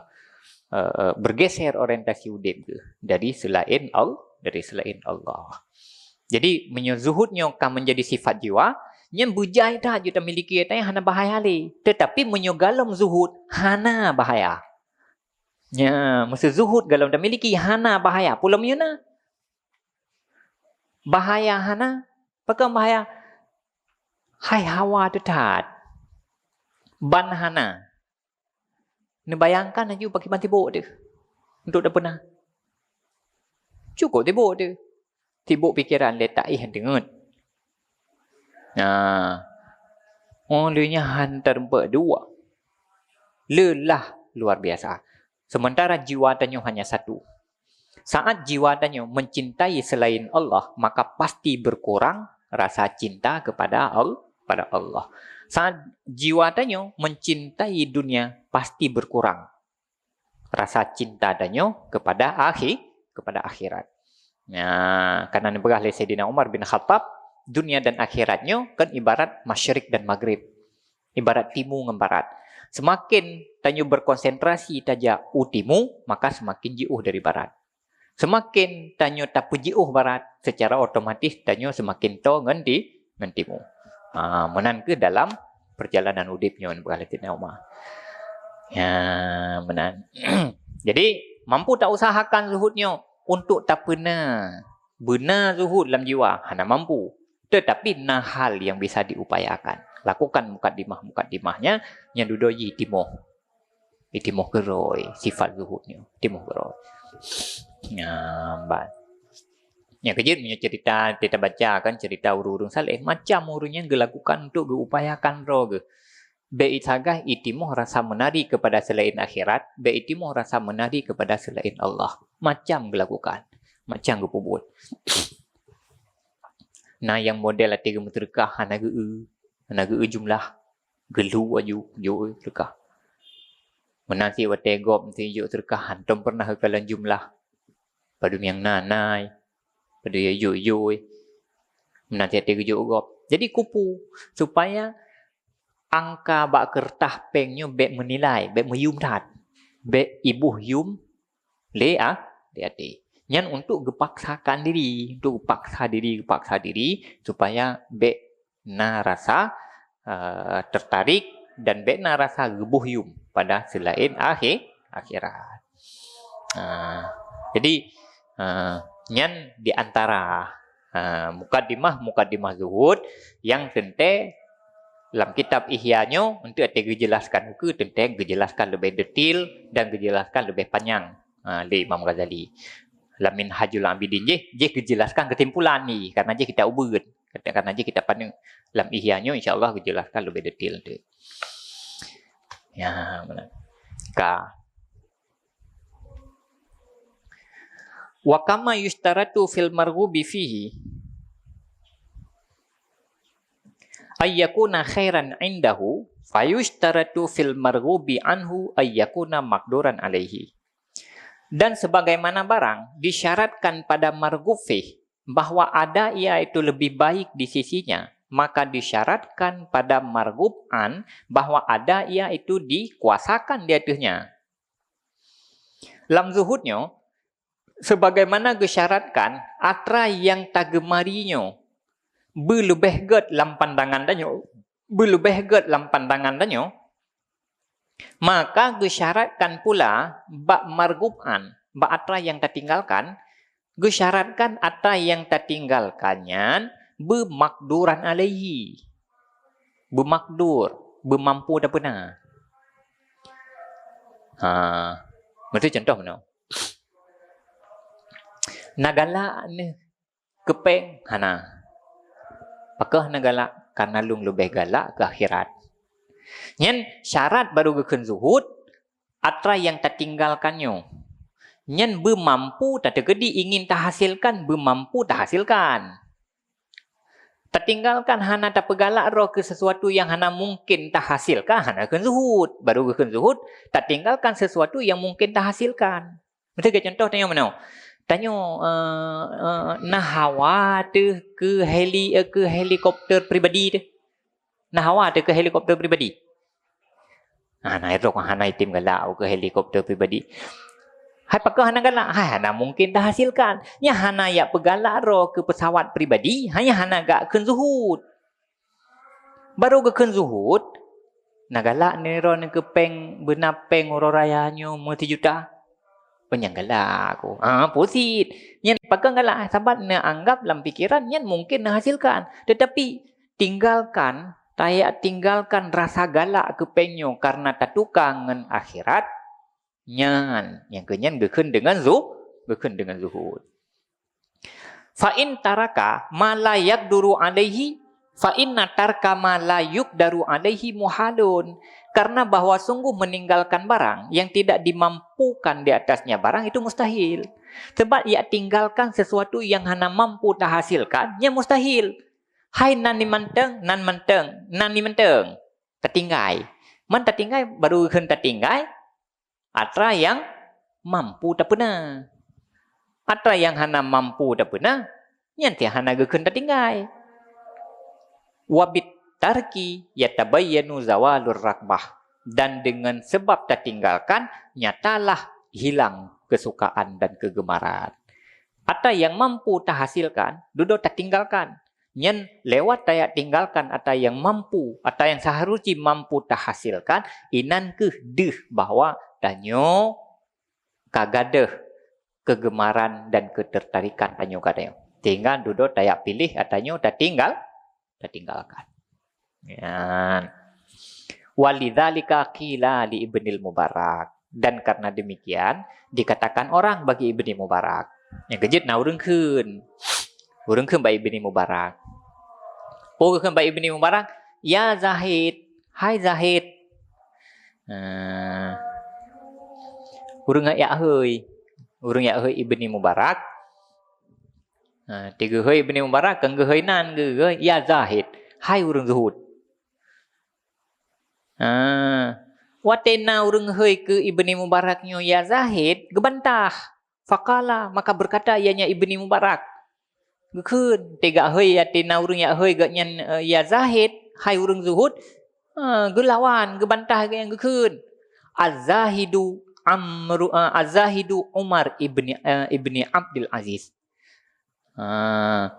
eh, eh, bergeser orientasi udép geuh dari selain Al-, dari selain Allah. Jadi, meunyoe zuhud nyoe ka menjadi sifat jiwa, nyan beujai that jeuet tamiliki, nyan hana bahaya lé. Tetapi meunyoe golom zuhud, hana bahaya. Nya, meusé zuhud golom tamiliki, hana bahaya. Peue lom nyoe na? Bahaya hana? Pakon bahaya? Hai hawa teuh that. Ban hana. Neubayangkan laju pakriban sibok teuh untuk tapeuna. Cukup sibok teuh. Sibok pikeran lé taéh deungon. Nah, oh, lheueh nyan han teurumpok dua. Lelah luar biasa. Sementara jiwa tanyoe hanya satu. Saat jiwa tanyoe mencintai selain Allah, maka pasti berkurang rasa cinta kepada Al-, pada Allah. Saat jiwa tanyoe mencintai dunia, pasti berkurang rasa cinta tanyoe kepada akhi-, kepada akhirat. Nah, karena neupeugah lé Saidina Umar bin Khattab, dunia dan akhirat nyoe kan ibarat masyrik dan maghrib. Ibarat timu ngon barat. Semakin tanyoe berkonsentrasi tajak u timu, maka semakin jiôh dari barat. Semakin tanyoe tapeujiôh barat, secara otomatis tanyoe semakin toe ngon ti-, ngon timu. Ha, meunan keuh dalam perjalanan udép nyoe, neupeugah lé Saidina Umar. Ya, meunan. Jadi, mampu tausahakan zuhud nyoe untuk tapeuna beuna zuhud lam jiwa, hana mampu. Tetapi na hal yang bisa diupayakan. Lakukan mukadimah-mukadimahnya, nyan dudoe jih timoh. Itimoh keudroe sifat zuhud nyoe, itimoh keudroe. Nyan ban. Nyan keuh jeuet meunyoe cerita, kita baca kan cerita ureuëng-ureuëng saleh, macam ureuëng nyan geulakukan untuk geuupayakan droe geuh. Bèk sagai itimoh rasa meunari kepada selain akhirat, bèk itimoh rasa meunari kepada selain Allah. Macam geulakukan, macam geupeubuet. Na nyang model até geumeuseudeukah hana geu-eu, hana geu-eu jumlah, geulu aju jok seudeukah. Meunan cit watèe gob meusti jok seudeukah, hantom peureunah geukalon jumlah. Padum nyang na, na, padum nyang jok, jok. Meunan cit até geujok gob. Jadi keupeue? Supaya angka bak keureutah péng nyoe bèk meunilai, bèk meuyum that. Bèk iboh yum lé a-, lé até. Nyan untuk geupaksakan diri, untuk geupaksa diri, geupaksa diri supaya bèk na rasa, eh, tertarik dan bèk na rasa geuboh yum pada selain akhi-, akhirat. Ah, jadi, eh, nyan di antara, eh, mukadimah-mukadimah zuhud nyang teuntèe lam kitab Ihya nyoe untuk até geujelaskan ukeue teuntèe geujelaskan leubeh detail dan geujelaskan leubeh panyang, ha, lé Imam Ghazali. Lam Minhajul Abidin jih, jih geujelaskan keusimpulan ni, karena jih kita ubeut, karena jih kita paneuk. Lam Ihya nyoe insya Allah geujelaskan leubeh detail tu. Ya, benar. Ka. Wa kama yushtaratu fil marghubi fihi. ayyakuna khairan indahu, fayushtaratu fil marghubi anhu ayyakuna maqduran alaihi. Dan sebagaimana barang disyaratkan pada marghub fih bahwa ada ia itu lebih baik di sisinya, maka disyaratkan pada marghub an bahwa ada ia itu dikuasakan di ateueh nyan. Lam zuhud nyoe, sebagaimana geusyaratkan atra nyang tageumari nyoe beuleubeh gét lam pandangan tanyoe, beuleubeh gét lam pandangan tanyoe, maka geusyaratkan pula bak marghub an, bak atra nyang tatinggalkan, geusyaratkan atra nyang tatinggalkan nyan beumakduran alaihi. Beumakdur, beumampu tapeuna. Ha, meusti contoh meunoe. Na galak neuh keu péng? Hana. Pakon hana galak? Karena lôn leubeh galak keu akhirat. Nyan syarat barô geukheun zuhud, atra nyang tatinggalkan nyoe. Nyan beumampu tateukeudi ingin tahasilkan, beumampu tahasilkan. Tatinggalkan hana tapeugalak droe keu sesuatu nyang hana mungken tahasilkan, hana kheun zuhud. Barô geukheun zuhud, tatinggalkan sesuatu nyang mungken tahasilkan. Meusti contoh tanyoe meunoe. Tanyoe, eh, eh, na hawa teuh keu heli-, eh, keu helikopter pribadi teuh. Na hawa teuh keu helikopter pribadi. Hana, droe hana item galak keu helikopter pribadi. Hai pakon hana galak? Hai hana mungken tahasilkan. Nyan hana jak peugalak droe keu pesawat pribadi, hanya hana geukheun zuhud. Barô geukheun zuhud, na galak neuh droe neuh keu péng, beuna péng uroe raya nyoe meusijuta? Oh, nyan galak ku. Ah, pusit. Nyan pakon galak? Sabab neuanggap lam pikeran nyan mungken neuhasilkan. Teutapi tinggalkan, tajak tinggalkan rasa galak keu péng nyoe karena tatuka ngon akhirat, nyan, nyang keu nyan geukheun deungon zu-, geukheun deungon zuhud. Fa in taraka ma la yaqduru alaihi, fa inna tarka ma la yuqdaru alaihi muhalun. Karena bahwa sungguh meninggalkan barang yang tidak dimampukan di atasnya barang itu mustahil. Sebab jak tinggalkan sesuatu yang hana mampu tahasilkan, nyan mustahil. Hai nan ni mantong, nan mantong, nan ni mantong. Tatinggai. Man tatinggai, barô geukheun tatinggai, atra nyang mampu tapeuna. Atra nyang hana mampu tapeuna, nyan teuh hana geukheun tatinggai. Wa bit tarki yatabayyanu zawalur raghbah. Dan dengan sebab tatinggalkan, nyatalah hilang kesukaan dan kegemaran. Atra nyang mampu tahasilkan, dudoe tatinggalkan. Nyan lewat tajak tinggalkan atra nyang mampu, atra nyang seharusnya mampu tahasilkan, inan kheueh deuh bahwa tanyoe ka gadôh kegemaran dan ketertarikan tanyoe ka tanyoe. Sehingga dudoe tajak piléh atra nyoe tatinggal, tatinggalkan. Nyan. Walidzalika qila li Ibnil Mubarak. Dan karena demikian, dikatakan orang bagi Ibni Mubarak. Nyang keujeuet na ureuëng kheun. Ureuëng kheun bak Ibni Mubarak. Peue geukheun bak Ibni Mubarak? "Ya Zahid, hai Zahid." Nah, ureuëng jak hôi. Ureuëng jak hôi Ibni Mubarak. Nah, teugeuhôi Ibni Mubarak, kan geuhôi nan geuhôi, "Ya Zahid, hai ureuëng zuhud." Ah, watée na ureuëng hôi keu Ibni Mubarak nyoe, "Ya Zahid," geubantah. Faqala, maka berkata ianya Ibni Mubarak. Geukheun, teuga hôi, watée na ureuëng jak hôi gobnyan, eh, "Ya Zahid, hai ureuëng zuhud," ah, geulawan, geubantah gobnyan geukheun. "Az-Zahidu Amru, eh, Az-Zahidu Umar ibni, eh, ibni Abdul Aziz." Ah.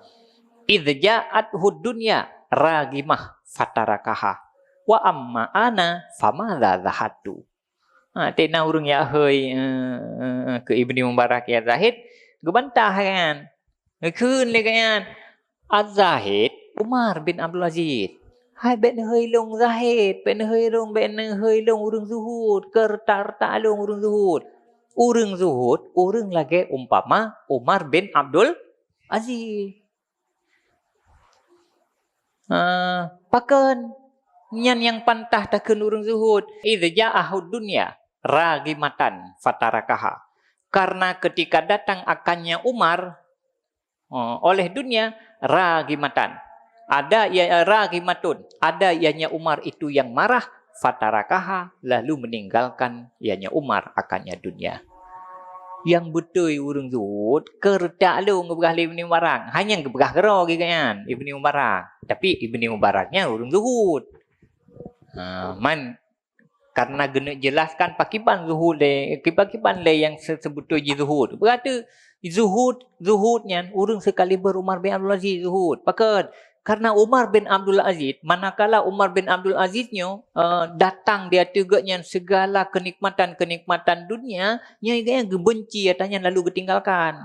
"Idz ja'athu dunya raghimah fatarakaha. Wa amma ana famadza zahadtu." Ha, teuna ureuëng jak hôi, eh, eh, keu Ibni Mubarak, "Ya Zahid," geubantah kan. Geukheun lé gobnyan, "Az-Zahid Umar bin Abdul Aziz. Hai bék neuhôi lôn Zahid, bék neuhôi lôn, bék neuhôi lôn ureuëng zuhud, keu reuta-reuta lôn ureuëng zuhud." Ureuëng zuhud, ureuëng lagée umpama Umar bin Abdul Aziz. Ah, pakon nyan nyang pantah takheun ureuëng zuhud? "Idz ja'athu dunya raghimatan fatarakaha." Karena ketika datang akannya Umar, eh, oleh dunia, raghimatan. Ada ia raghimatun, ada ianya Umar itu yang marah, fatarakaha, lalu meninggalkan ianya Umar akannya dunia. Nyang beutôi ureuëng zuhud, keu reutak lôn geupeugah lé Ibni Mubarak. Hanya geupeugah keudroe geuh nyan, Ibni Mubarak. Tapi Ibni Mubarak nyan ureuëng zuhud. Ha, man Karena geuneuk jelaskan pakiban zuhud lé, kiban-kiban lé nyang se-, seubeutôi jih zuhud. Berarti zuhud, zuhud nyan ureuëng sekaliber Umar bin Abdul Aziz zuhud. Pakon? Karena Umar bin Abdul Aziz, manakala Umar bin Abdul Aziz nyoe, eh, datang di ateueh geuh nyan segala kenikmatan-kenikmatan dunia, nyan geubenci ata nyan lalu geutinggalkan.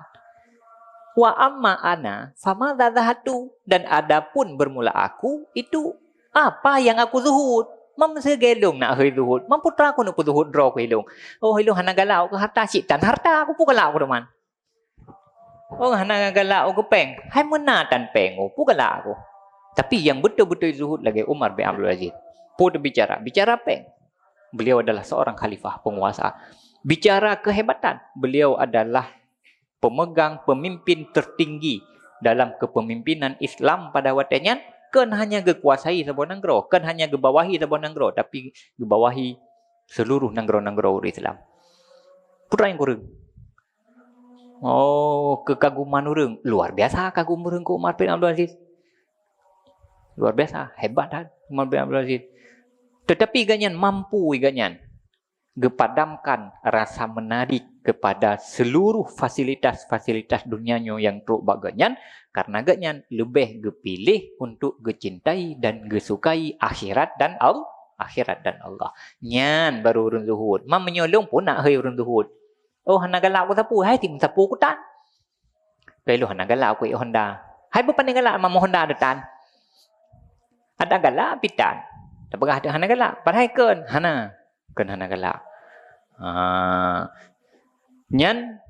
Wa amma ana, fama zahatu, dan adapun bermula aku, itu apa yang aku zuhud? Mam seugélong nak hei zuhud. Mam putra aku nak zuhud droe ku ilong. Oh, ilong hana galak aku harta, cit tan harta aku pun galak aku teman. Oh, hana galak aku péng. Hai meunan tan péng aku pun galak aku. Tapi yang betul-betul zuhud lagi Umar bin Abdul Aziz. Pun bicara, bicara péng. Beliau adalah seorang khalifah penguasa. Bicara kehebatan, beliau adalah pemegang pemimpin tertinggi dalam kepemimpinan Islam pada watée nyan, kon hanya geukuasai saboh nanggroe, kon hanya geubawahi saboh nanggroe, tapi geubawahi seluruh nanggroe-nanggroe ureuëng Islam. Putra nyang kureueng. Oh, kekaguman ureuëng, luar biasa kagum ureuëng keu Umar bin Abdul Aziz. Luar biasa, hebat that Umar bin Abdul Aziz. Tetapi gobnyan mampu gobnyan geupadamkan rasa menarik kepada seluruh fasilitas-fasilitas dunia nyoe nyang trok bak gobnyan, karena gobnyan leubeh geupiléh untuk geucintai dan geusukai akhirat dan Al-, akhirat dan Allah. Nyan baru ureuëng zuhud. Mam meunyoe lôn pun nak hei ureuëng zuhud. Oh, hana galak ku sapu, hai tim sapu ku tan. Keu ilong hana galak ku ék Honda. Hai beu pane galak mam Honda deutan. Ada galak pitan. Tapeugah hana galak. Padahai kon hana. Kon hana galak. Ha. Nyan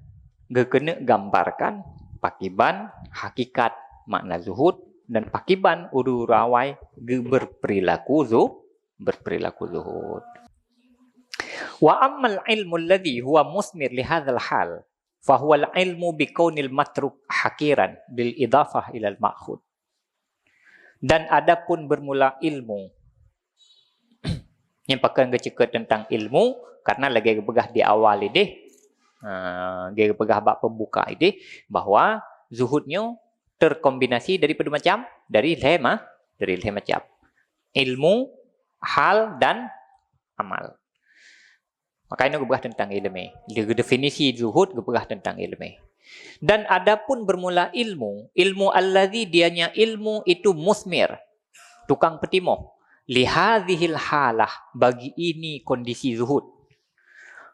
geukeuneuk gambarkan pakiban hakikat makna zuhud dan pakiban ureuëng-ureuëng awai geuberperilaku zu-, berperilaku zuhud. Wa ammal ilmu alladhi huwa musmir li hadzal hal, fa huwal ilmu bi kaunil matruk hakiran bil idhafah ilal ma'khud. Dan adapun bermula ilmu, nyang pakon geuceukeut tentang ilmu, karena lagée geupeugah di awal ideh, eh, geupeugah bak pembuka ideh, bahwa zuhud nyoe terkombinasi daripada macam, dari lhée ma-, dari lhée macam. Ilmu, hal, dan amal. Maka inoe geupeugah tentang iéleumé. Dia geudefinisi zuhud geupeugah tentang iéleumé. Dan adapun bermula ilmu, ilmu alladzi dianya ilmu itu musmir, tukang peutimoh, lihadzihil halah, bagi ini kondisi zuhud.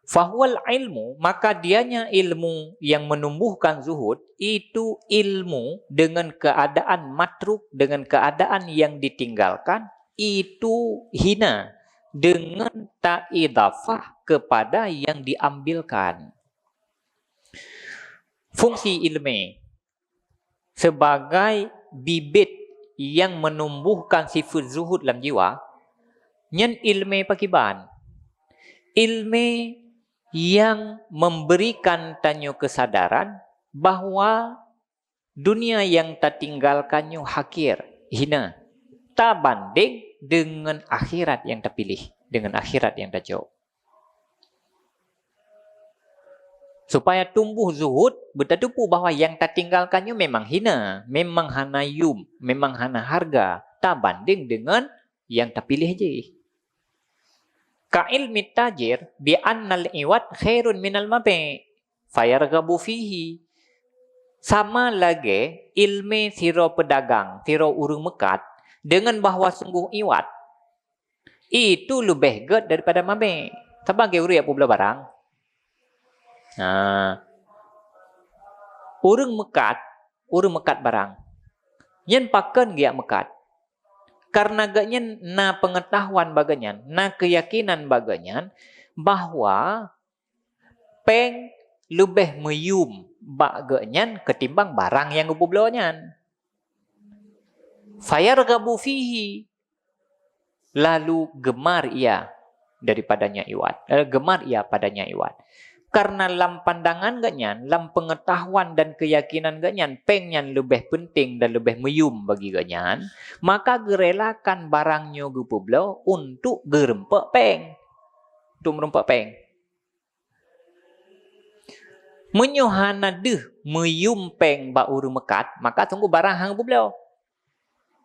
Fahuwal ilmu, maka dianya ilmu yang menumbuhkan zuhud, itu ilmu dengan keadaan matruk, dengan keadaan yang ditinggalkan, itu hina dengan ta'idhafah kepada yang diambilkan. Fungsi ilmu sebagai bibit yang menumbuhkan sifat zuhud lam jiwa, nyan ilmu pakiban. Ilmu yang memberikan tanyoe kesadaran bahwa dunia yang tatinggalkan nyoe hakir, hina, tabanding dengan akhirat yang tapiléh, dengan akhirat yang tacok. Supaya tumbuh zuhud, beutatupu bahwa yang tatinggalkan nyoe memang hina, memang hana yum, memang hana harga, tabanding dengan yang tapiléh jih. Ka ilmi tajir bi annal iwad khairun minal mabi', fayarghabu fihi. Sama lagée ilmu sidroe peudagang, sidroe ureuëng meukat, dengan bahwa sungguh iwad itu leubeh gét daripada mabi'. Saban geuh ureuëng jak peubloe barang. Nah, ureuëng meukat, ureuëng meukat barang. Nyan pakon geujak meukat? Karena gobnyan na peungeutahuan bak gobnyan, na keuyakinan bak gobnyan bahwa péng leubeh meuyum bak gobnyan ketimbang barang nyang geupeubloe nyan. Fayarghabu fihi, lalu gemar ia daripadanya iwad, eh, gemar ia padanya iwad. Karena lam pandangan geuhnyan, lam peungeutahuan dan keuyakinan geuhnyan, péng nyan leubeh peunténg dan leubeh meuyum bagi geuhnyan, maka geurelakan barang nyoe geupeubloe untuk geurumpok péng. Untuk meurumpok péng. Meunyoe hana deuh meuyum péng bak ureuëng meukat, maka sungguh barang hana geupeubloe.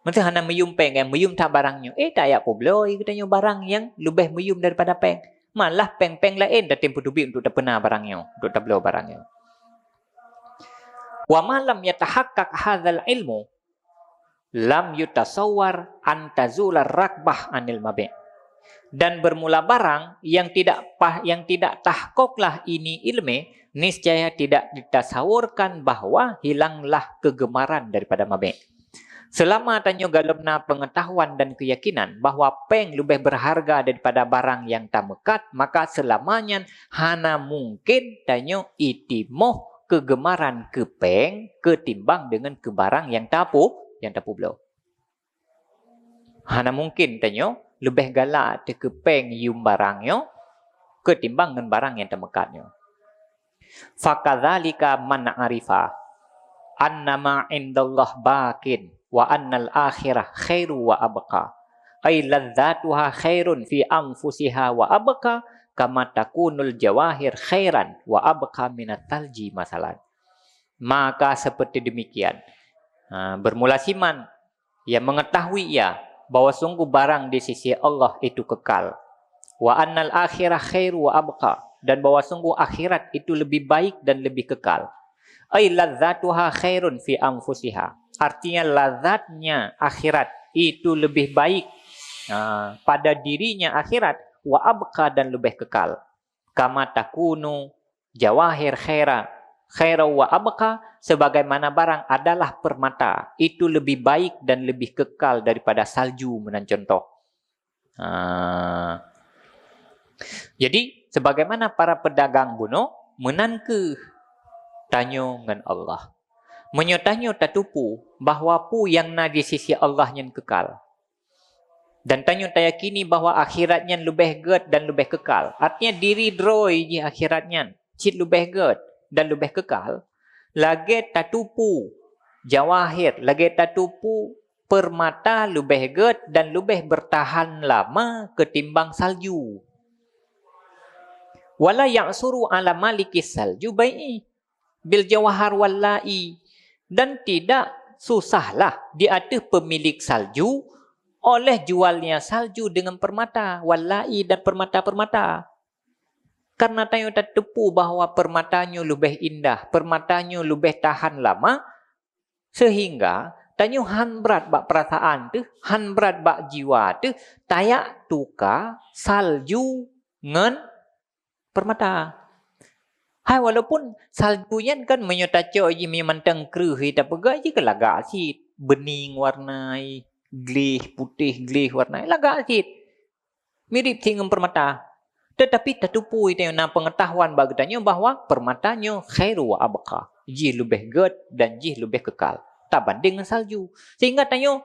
Meunyoe hana meuyum péng, kan meuyum that barang nyoe. Eh, tajak peubloe geutanyoe barang nyang leubeh meuyum daripada péng. Malah péng-péng laén tatem peuteubiet untuk tapeuna barang nyoe, untuk tabloe barang nyoe. Wa ma lam yatahaqqaq hadzal ilmu, lam yutasawwar an tazula raghbah anil mabi'. Dan bermula barang yang tidak pah-, yang tidak tahkoklah ini ilmu, niscaya tidak ditasawurkan bahwa hilanglah kegemaran daripada mabi'. Selama tanyoe galom na peungeutahuan dan keuyakinan bahwa péng leubeh berharga daripada barang nyang tameukat, maka seulama nyan hana mungken tanyoe itimoh keugeumaran keu péng keutimbang deungon keu barang nyang tapu-, nyang tapeubloe. Hana mungken tanyoe leubeh galak teuh keu péng yuem barang nyoe keutimbang ngon barang nyang tameukat nyoe. Fakadzalika man arifa anna ma indallah baqin wa annal akhirah khairu wa abqa. Ai ladzatuha khairun fi anfusiha wa abqa kama takunul jawahir khairan wa abqa minat thalji masalan. Maka seperti demikian, ha, bermula siman, ia mengetahui ia bahwa sungguh barang di sisi Allah itu kekal. Wa annal akhirah khairu wa abqa, dan bahwa sungguh akhirat itu lebih baik dan lebih kekal. Ai ladzatuha khairun fi anfusiha. Artinya lazatnya akhirat itu lebih baik, ha, pada dirinya akhirat, wa abqa, dan lebih kekal. Kama takunu jawahir khaira, khaira wa abqa, sebagaimana barang adalah permata, itu lebih baik dan lebih kekal daripada salju meunan contoh. Ha. Jadi, sebagaimana para pedagang bunoe, meunan keuh tanyoe ngon Allah. Meunyoe tanyoe tatupeue bahwa peue nyang na di sisi Allah nyan kekal, dan tanyoe tayakini bahwa akhirat nyan leubeh gét dan leubeh kekal, artinya diri droe jih akhirat nyan cit leubeh gét dan leubeh kekal, lagée tatupeue jawahir, lagée tatupeue peurmata leubeh gét dan leubeh beurtahan lama keutimbang salju. Wala ya'suru ala malikis salju bai'i bil jawahar wal la'i, dan tidak susahlah di ateueh pemilik salju oleh jualnya salju dengan permata, wal la'i, dan permata-permata. Karena tanyoe tateupeue bahwa permata nyoe leubeh indah, permata nyoe leubeh tahan lama, sehingga tanyoe han brat bak perasaan teuh, han brat bak jiwa teuh, tajak tuka salju ngon permata. Hai, walaupun salju nyan kan meunyoe tacok jih, meunyoe mantong kreueh jih tapeugah, jih keu lagak cit, beuning warna jih, gleh, putéh gleh warna jih, lagak cit. Mirip cit ngon permata. Tetapi tateupeue tanyoe na peungeutahuan bak geutanyoe bahwa permata nyoe khairu wa abqa, jih leubeh gét dan jih leubeh kekal tabanding ngon salju. Sehingga tanyoe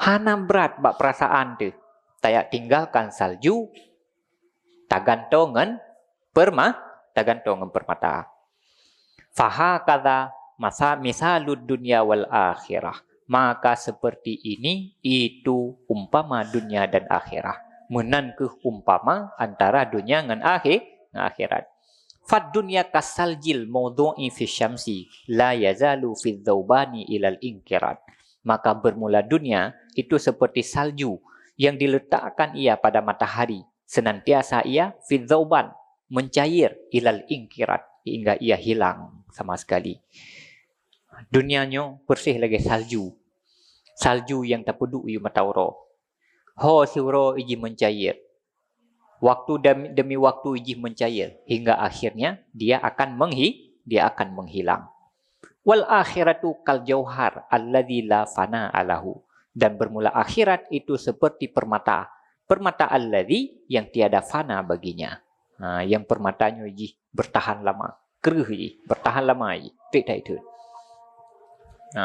hana brat bak perasaan teuh, tajak tinggalkan salju, tagantoe ngon perma-, tagantoe ngon permata. Fahakadza masa-, misalud dunya wal akhirah. Maka seperti ini itu umpama dunia dan akhirat. Meunan keuh umpama antara dunia ngon akhi-, ngon akhirat. Fad dunya kasaljil maudhu'i fi syamsi la yazalu fi dzaubani ilal inkirat. Maka bermula dunia itu seperti salju yang diletakkan ia pada matahari, senantiasa ia fi dzauban, mencair, ilal inkirat, hingga ia hilang sama sekali. Dunia nyoe persis lagée salju. Salju nyang tapeuduek u mata uroe. Ho siuroe jih mencair. Waktu demi, demi waktu jih mencair, hingga akhirnya dia akan menghi-, dia akan menghilang. Wal akhiratu kal jauhar alladzi la fana alahu. Dan bermula akhirat itu seperti permata. Permata alladzi yang tiada fana baginya. Ha, yang permata nyoe jih bertahan lama. Kreueh jih, bertahan lama jih. Trép that thon. Ha.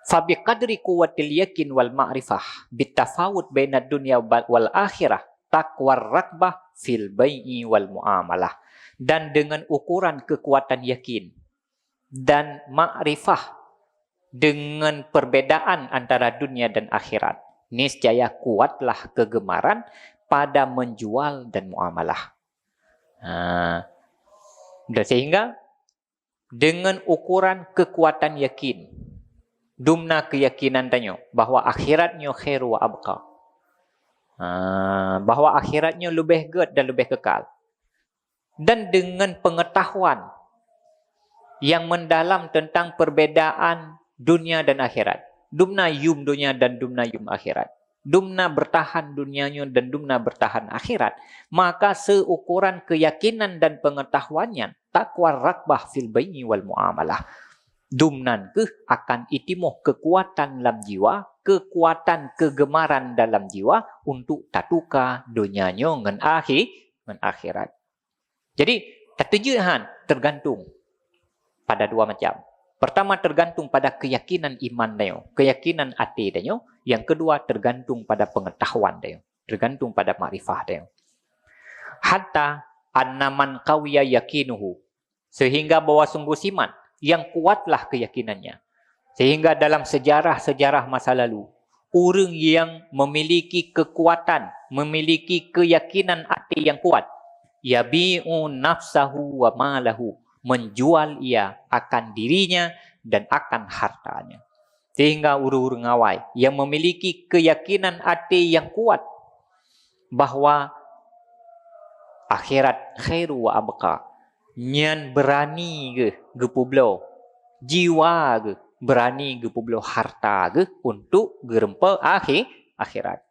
Fa bi qadri quwwatil yakin wal ma'rifah, bit tafawut bainad dunya wal, wal akhirah, taqwar raghbah fil bai'i wal muamalah. Dan dengan ukuran kekuatan yakin dan makrifah dengan perbedaan antara dunia dan akhirat, niscaya kuatlah kegemaran pada menjual dan muamalah. Ha. Dan sehingga dengan ukuran kekuatan yakin, dumna keyakinan tanyoe bahwa akhirat nyoe khairu wa abqa. Ha, bahwa akhirat nyoe leubeh gét dan leubeh kekal. Dan dengan pengetahuan yang mendalam tentang perbedaan dunia dan akhirat. Dumna yum dunia dan dumna yum akhirat. Dumna bertahan dunia nyoe dan dumna bertahan akhirat. Maka seukuran keyakinan dan pengetahuan nyan, taqwar raghbah fil bai'i wal muamalah. Dumnan keuh akan itimoh kekuatan lam jiwa, kekuatan kegemaran dalam jiwa untuk tatuka dunia nyoe ngon akhi-, ngon akhirat. Jadi, tateujeut han tergantung pada dua macam. Pertama, tergantung pada keyakinan iman tanyoe, keyakinan até tanyoe. Yang kedua, tergantung pada pengetahuan tanyoe, tergantung pada makrifah tanyoe. Hatta anna man qawiya yaqinuhu, sehingga bahwa sungguh siman yang kuatlah keyakinannya. Sehingga dalam sejarah-sejarah masa lalu, ureuëng yang memiliki kekuatan, memiliki keyakinan até yang kuat, yabi'u nafsahu wa malahu, menjual ia akan dirinya dan akan hartanya. Sehingga ureuëng-ureuëng awai yang memiliki keyakinan até yang kuat bahwa akhirat khairu wa abqa, nyan beurani geuh geupeubloe jiwa geuh, beurani geupeubloe harta geuh untuk geurumpok akhi-, akhirat.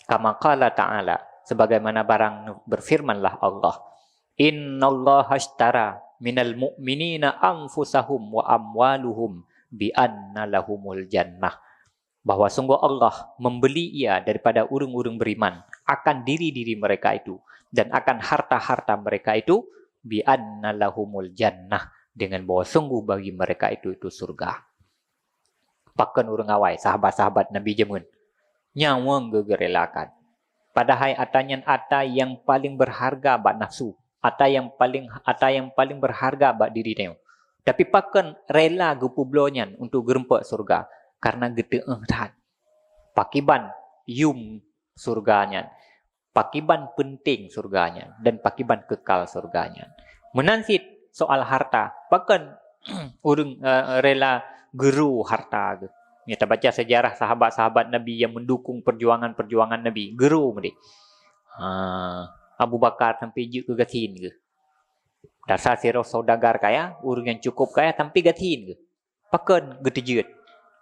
Kama qala ta'ala, sebagaimana barang berfirmanlah Allah, "Innallaha ashtara minal mu'minina anfusahum wa amwaluhum bi anna lahumul jannah." Bahwa sungguh Allah membeli ia daripada ureuëng-ureuëng beriman akan diri-diri mereka itu dan akan harta-harta mereka itu, bi anna lahumul jannah, dengan bahwa sungguh bagi mereka itu, itu surga. Pakon ureuëng awai, sahabat-sahabat Nabi jameun, nyawöng geuh geurelakan. Padahai ata nyan ata nyang paling berharga bak nafsu, ata nyang paling, ata nyang paling berharga bak diri tanyoe. Tapi pakon rela geupeubloe nyan untuk geurumpok surga? Karena geuteu'oh that pakiban yum surga nyan, pakiban peunteng surga nyan, dan pakiban keukal surga nyan. Meunan cit soal harta, pakon ureuëng, eh, rela geuro harta geuh. Ya, tabaca sejarah sahabat-sahabat Nabi yang mendukung perjuangan-perjuangan Nabi, geuro meudeh. Ha, Abu Bakar sampai jeuet keu gasien geuh. Dasar sidroe saudagar kaya, ureuëng nyang cukup kaya, sampai gasien geuh. Pakon geuteujeuet?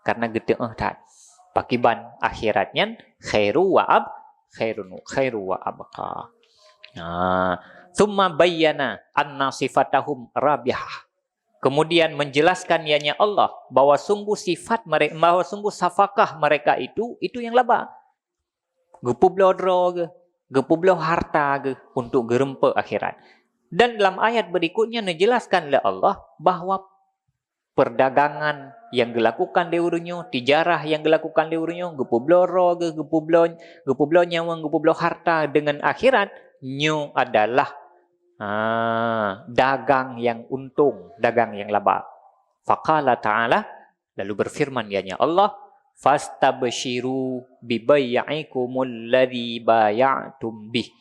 Karena geuteu'oh that pakiban akhirat nyan khairu wa ab-, khairun, khairu wa abqa. Nah, tsumma bayyana anna sifatahum rabihah. Kemudian menjelaskan ianya Allah bahwa sungguh sifat mereka, bahwa sungguh safakah mereka itu, itu yang laba. Geupeubloe droe geuh, geupeubloe harta geuh untuk geurumpok akhirat. Dan dalam ayat berikutnya neujelaskan lé Allah bahwa perdagangan yang geulakukan lé ureuëng nyoe, tijarah yang geulakukan lé ureuëng nyoe, geupeubloe droe geuh, geupeubloe, geupeubloe nyawöng, geupeubloe harta dengan akhirat, nyoe adalah, ha, dagang yang untung, dagang yang laba. Faqala ta'ala, lalu berfirman ianya Allah, "Fastabsyiru bibai'ikumul ladzi baya'tum bih."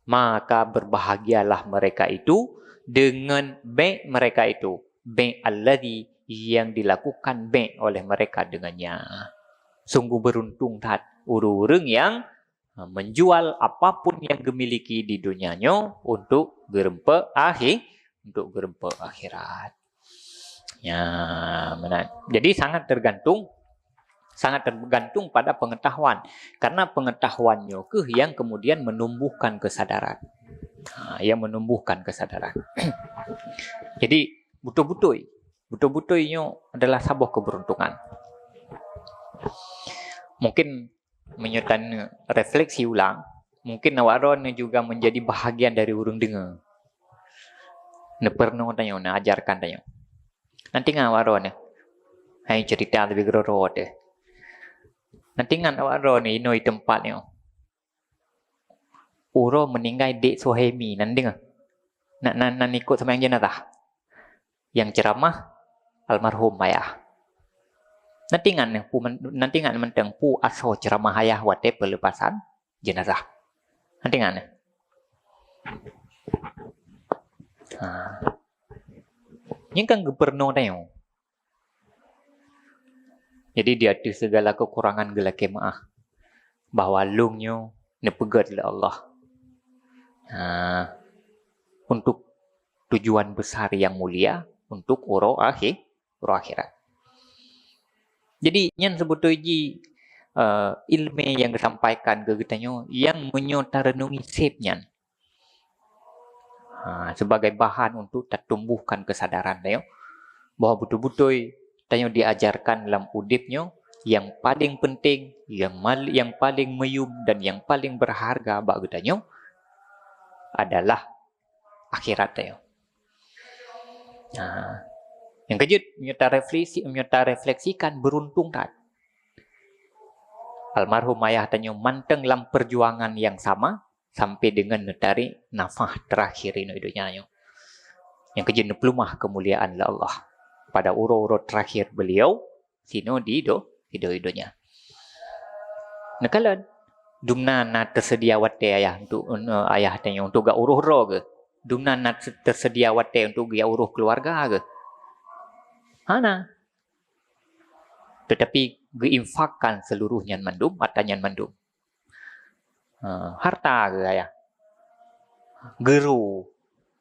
Maka berbahagialah mereka itu dengan bai' mereka itu, bai' alladzi, yang dilakukan bai' oleh mereka dengannya. Sungguh beruntung that ureuëng-ureuëng yang, ha, menjual apapun yang geumiliki di dunia nyoe untuk geurumpok akhi-, untuk geurumpok akhirat. Ya, meunan. Jadi sangat tergantung, sangat tergantung pada pengetahuan. Karena pengetahuan nyoe keuh yang kemudian menumbuhkan kesadaran. Ha, yang menumbuhkan kesadaran. Jadi, beutôi-beutôi, beutôi-beutôi nyoe adalah saboh keberuntungan. Mungkin meunyoe tanyoe refleksi ulang, mungkin awak droeneuh juga menjadi bahagian dari ureuëng deungoe. Neupeurunoe tanyoe, neuajarkan tanyoe. Nanti ngat awak droeneuh, hai cerita leubeh keudroe-droe teuh. Nanti ngat awak droeneuh inoe di teumpat nyoe. Uroe meuninggai Dek Suhaimi nan deungoe. Nan, nan, nan ikot seumayang jenazah. Nyang ceuramah almarhum ayah. Nanti ngan pu, nanti ngan mantong pu asoe ceuramah ayah watée peulepasan jenazah. Nanti ngan. Ha. Nyan kan geupeureunoe tanyoe. Jadi di ateueh segala kekurangan geulakée meu'ah bahwa lôn nyoe neupeugét lé Allah. Ha, untuk tujuan besar yang mulia, untuk uroe akhé-, uroe akhirat. Jadi nyan seubeutoe jih, eh, ileumé nyang geusampaikan keu geutanyoe nyang meunyoe tareunungi seb nyan. Ha, sebagai bahan untuk tatumbuhkan kesadaran tanyoe bahwa beutôi-beutôi tanyoe diajarkan lam udeb nyoe nyang paleng penting, nyang mal-, nyang paleng meuyuem dan nyang paleng berharga bak geutanyoe adalah akhirat tanyoe. Ha, nyang keujeuet meunyoe tarefleksi, meunyoe tarefleksikan beuruntung that. Almarhum ayah tanyoe mantong lam perjuangan nyang sama, sampai deungon neutarek nafah terakhir inoe donya nyoe. Nyang keujeuet neupeuleumah keumuliaan lé Allah pada uroe-uroe terakhir beliau sinoe di do-, di do-, donya. Neukalon, dumna na teuseudia watée ayah untuk, eh, ayah tanyoe untuk geuurôh droe geuh. Dumna na teuseudia watée untuk geuurôh keuluwarga geuh. Hana. Tetapi geuinfakkan seluruh nyan mandum, ata nyan mandum. Eh, harta geuh ayah. Geuru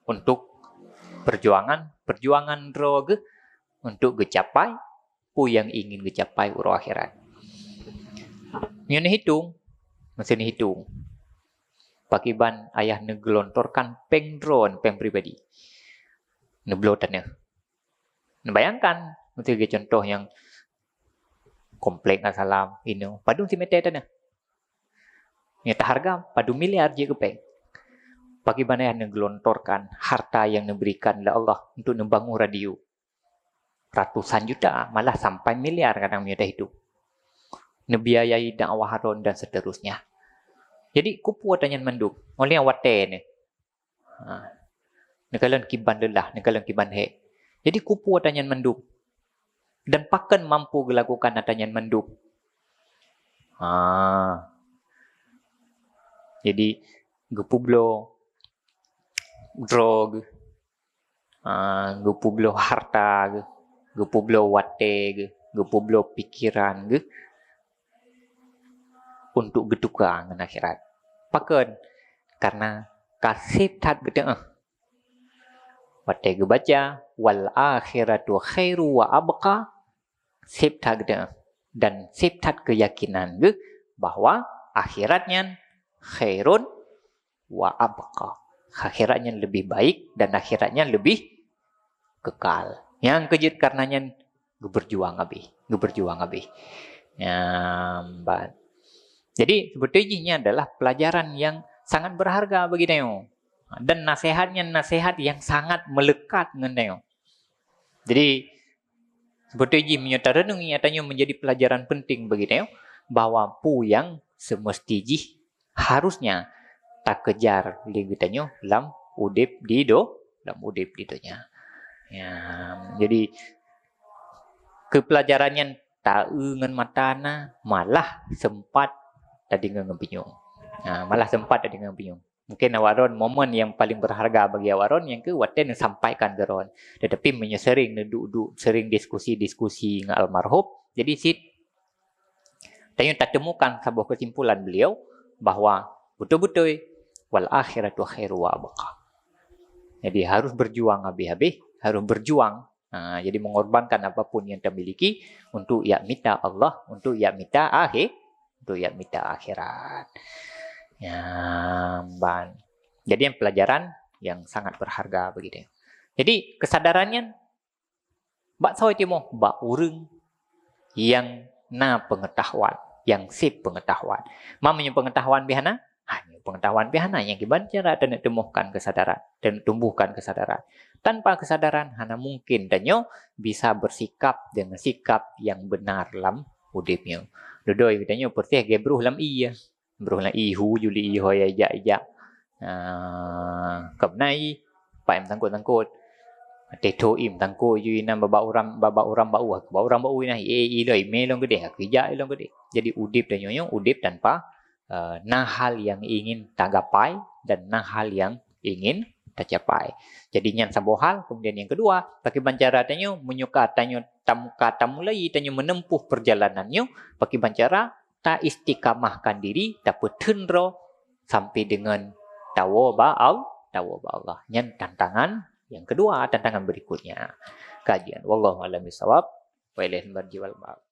untuk perjuangan, perjuangan droe geuh untuk geucapai peue nyang ingin geucapai uroe akhirat. Nyoe neuhitong, meusti neuhitong. Pakriban ayah neugeulontorkan péng droe, péng pribadi. Neubloe tanoh. Neubayangkan, meusti lagée contoh nyang Komplek Al Salam, inoe, padum simeter tanoh. Nyata hareuga padum miliar jih keu péng. Pakriban ayah neugeulontorkan harta nyang neuberikan lé Allah untuk neubangun radio. Ratusan juta, malah sampai miliar kadang meunyoe tahitung. Neubiayai dakwah droen dan seterusnya. Jadi, keupeue ata nyan mandum? Óh lheueh watée nyoe. Ha. Neukalon kiban lelah, neukalon kiban hék. Jadi, keupeue ata nyan mandum? Dan pakon mampu geulakukan ata nyan mandum? Ha. Jadi, geupeubloe droe geuh, ha, geupeubloe harta geuh, geupeubloe watée geuh, geupeubloe pikeran geuh untuk geutuka ngon akhirat. Pakon? Karena ka seb that geuteu'oh. Watée geubaca, "Wal akhiratu khairu wa abqa," seb that geuteu'oh. Dan seb that keuyakinan geuh bahwa akhirat nyan khairun wa abqa. Akhirat nyan leubeh baik dan akhirat nyan leubeh kekal. Nyang keujeuet karena nyan geubeurjuang habéh, geubeurjuang habéh. Nyan ban. Jadi, seubeutoe jih nyan adalah pelajaran nyang sangat berharga bagi tanyoe. Dan nasihat nyan nasihat nyang sangat meulekat ngon tanyoe. Jadi, seubeutoe jih meunyoe tareunung, nyata nyoe menjadi pelajaran penting bagi tanyoe bahwa peue nyang seumeusti jih harusnya takejar lé geutanyoe lam udeb di do-, lam udeb di donya. Ya, jadi, keu pelajaran nyan taeu ngon mata na, malah sempat tadeungoe ngon pinyueng. Ha, malah sempat tadeungoe ngon pinyueng. Mungkin awak droen momen nyang paling berharga bagi awak droen nyang keu watée neusampaikan keu droen. Tetapi meunyoe sering neuduek-duek, sering diskusi-diskusi ngon almarhum, jadi cit tanyoe tatemukan saboh kesimpulan beliau bahwa beutôi-beutôi, "Wal akhiratu khairu wa abqa." Jadi, harus berjuang habéh-habéh, harus berjuang, ha, jadi mengorbankan apapun yang tamiliki untuk jak mita Allah, untuk jak mita akhé-, untuk jak mita akhirat. Ya, ban. Jadi, yang pelajaran yang sangat berharga bagi tanyoe. Jadi, kesadaran nyan bak soe timoh? Bak ureuëng nyang na peungeutahuan, nyang seb peungeutahuan. Ma meunyoe peungeutahuan pih hana, ha, nyoe peungeutahuan pih hana, nyang kiban cara taneuk tumbuhkan keusadaran, taneuk tumbuhkan keusadaran. Tanpa keusadaran, hana mungkin tanyoe bisa bersikap deungon sikap nyang beunar lam udeb nyoe. Dudoe tanyoe peureuteh geuh broh lam ié. Broh lam ié hu juli ié ho ya ijak-ijak. Ah, keubeuna i, paém sangkot-sangkot. Teuthô im sangkot ju inan babah uram, babah uram bak u, babah uram bak u inan, eh, i lôn, i mé lôn keudéh, keujak i lôn keudéh. Jadi udép tanyoe nyoe udép tanpa, eh, na hal nyang ingin tagapai dan na hal nyang ingin tacapai. Jadi nyan saboh hal, kemudian nyang keudua, pakriban cara tanyoe, meunyoe ka tanyoe tam-, ka tamulai tanyoe menempuh perjalanan nyoe, pakriban cara taistiqamahkan diri, tapeutheun droe sampai dengan tawoe bak Al-, tawoe bak Allah. Nyan tantangan yang kedua, tantangan berikutnya. Kajian. Wallahu a'lam bishawab. Wa ilaihil marji wal ma'ab.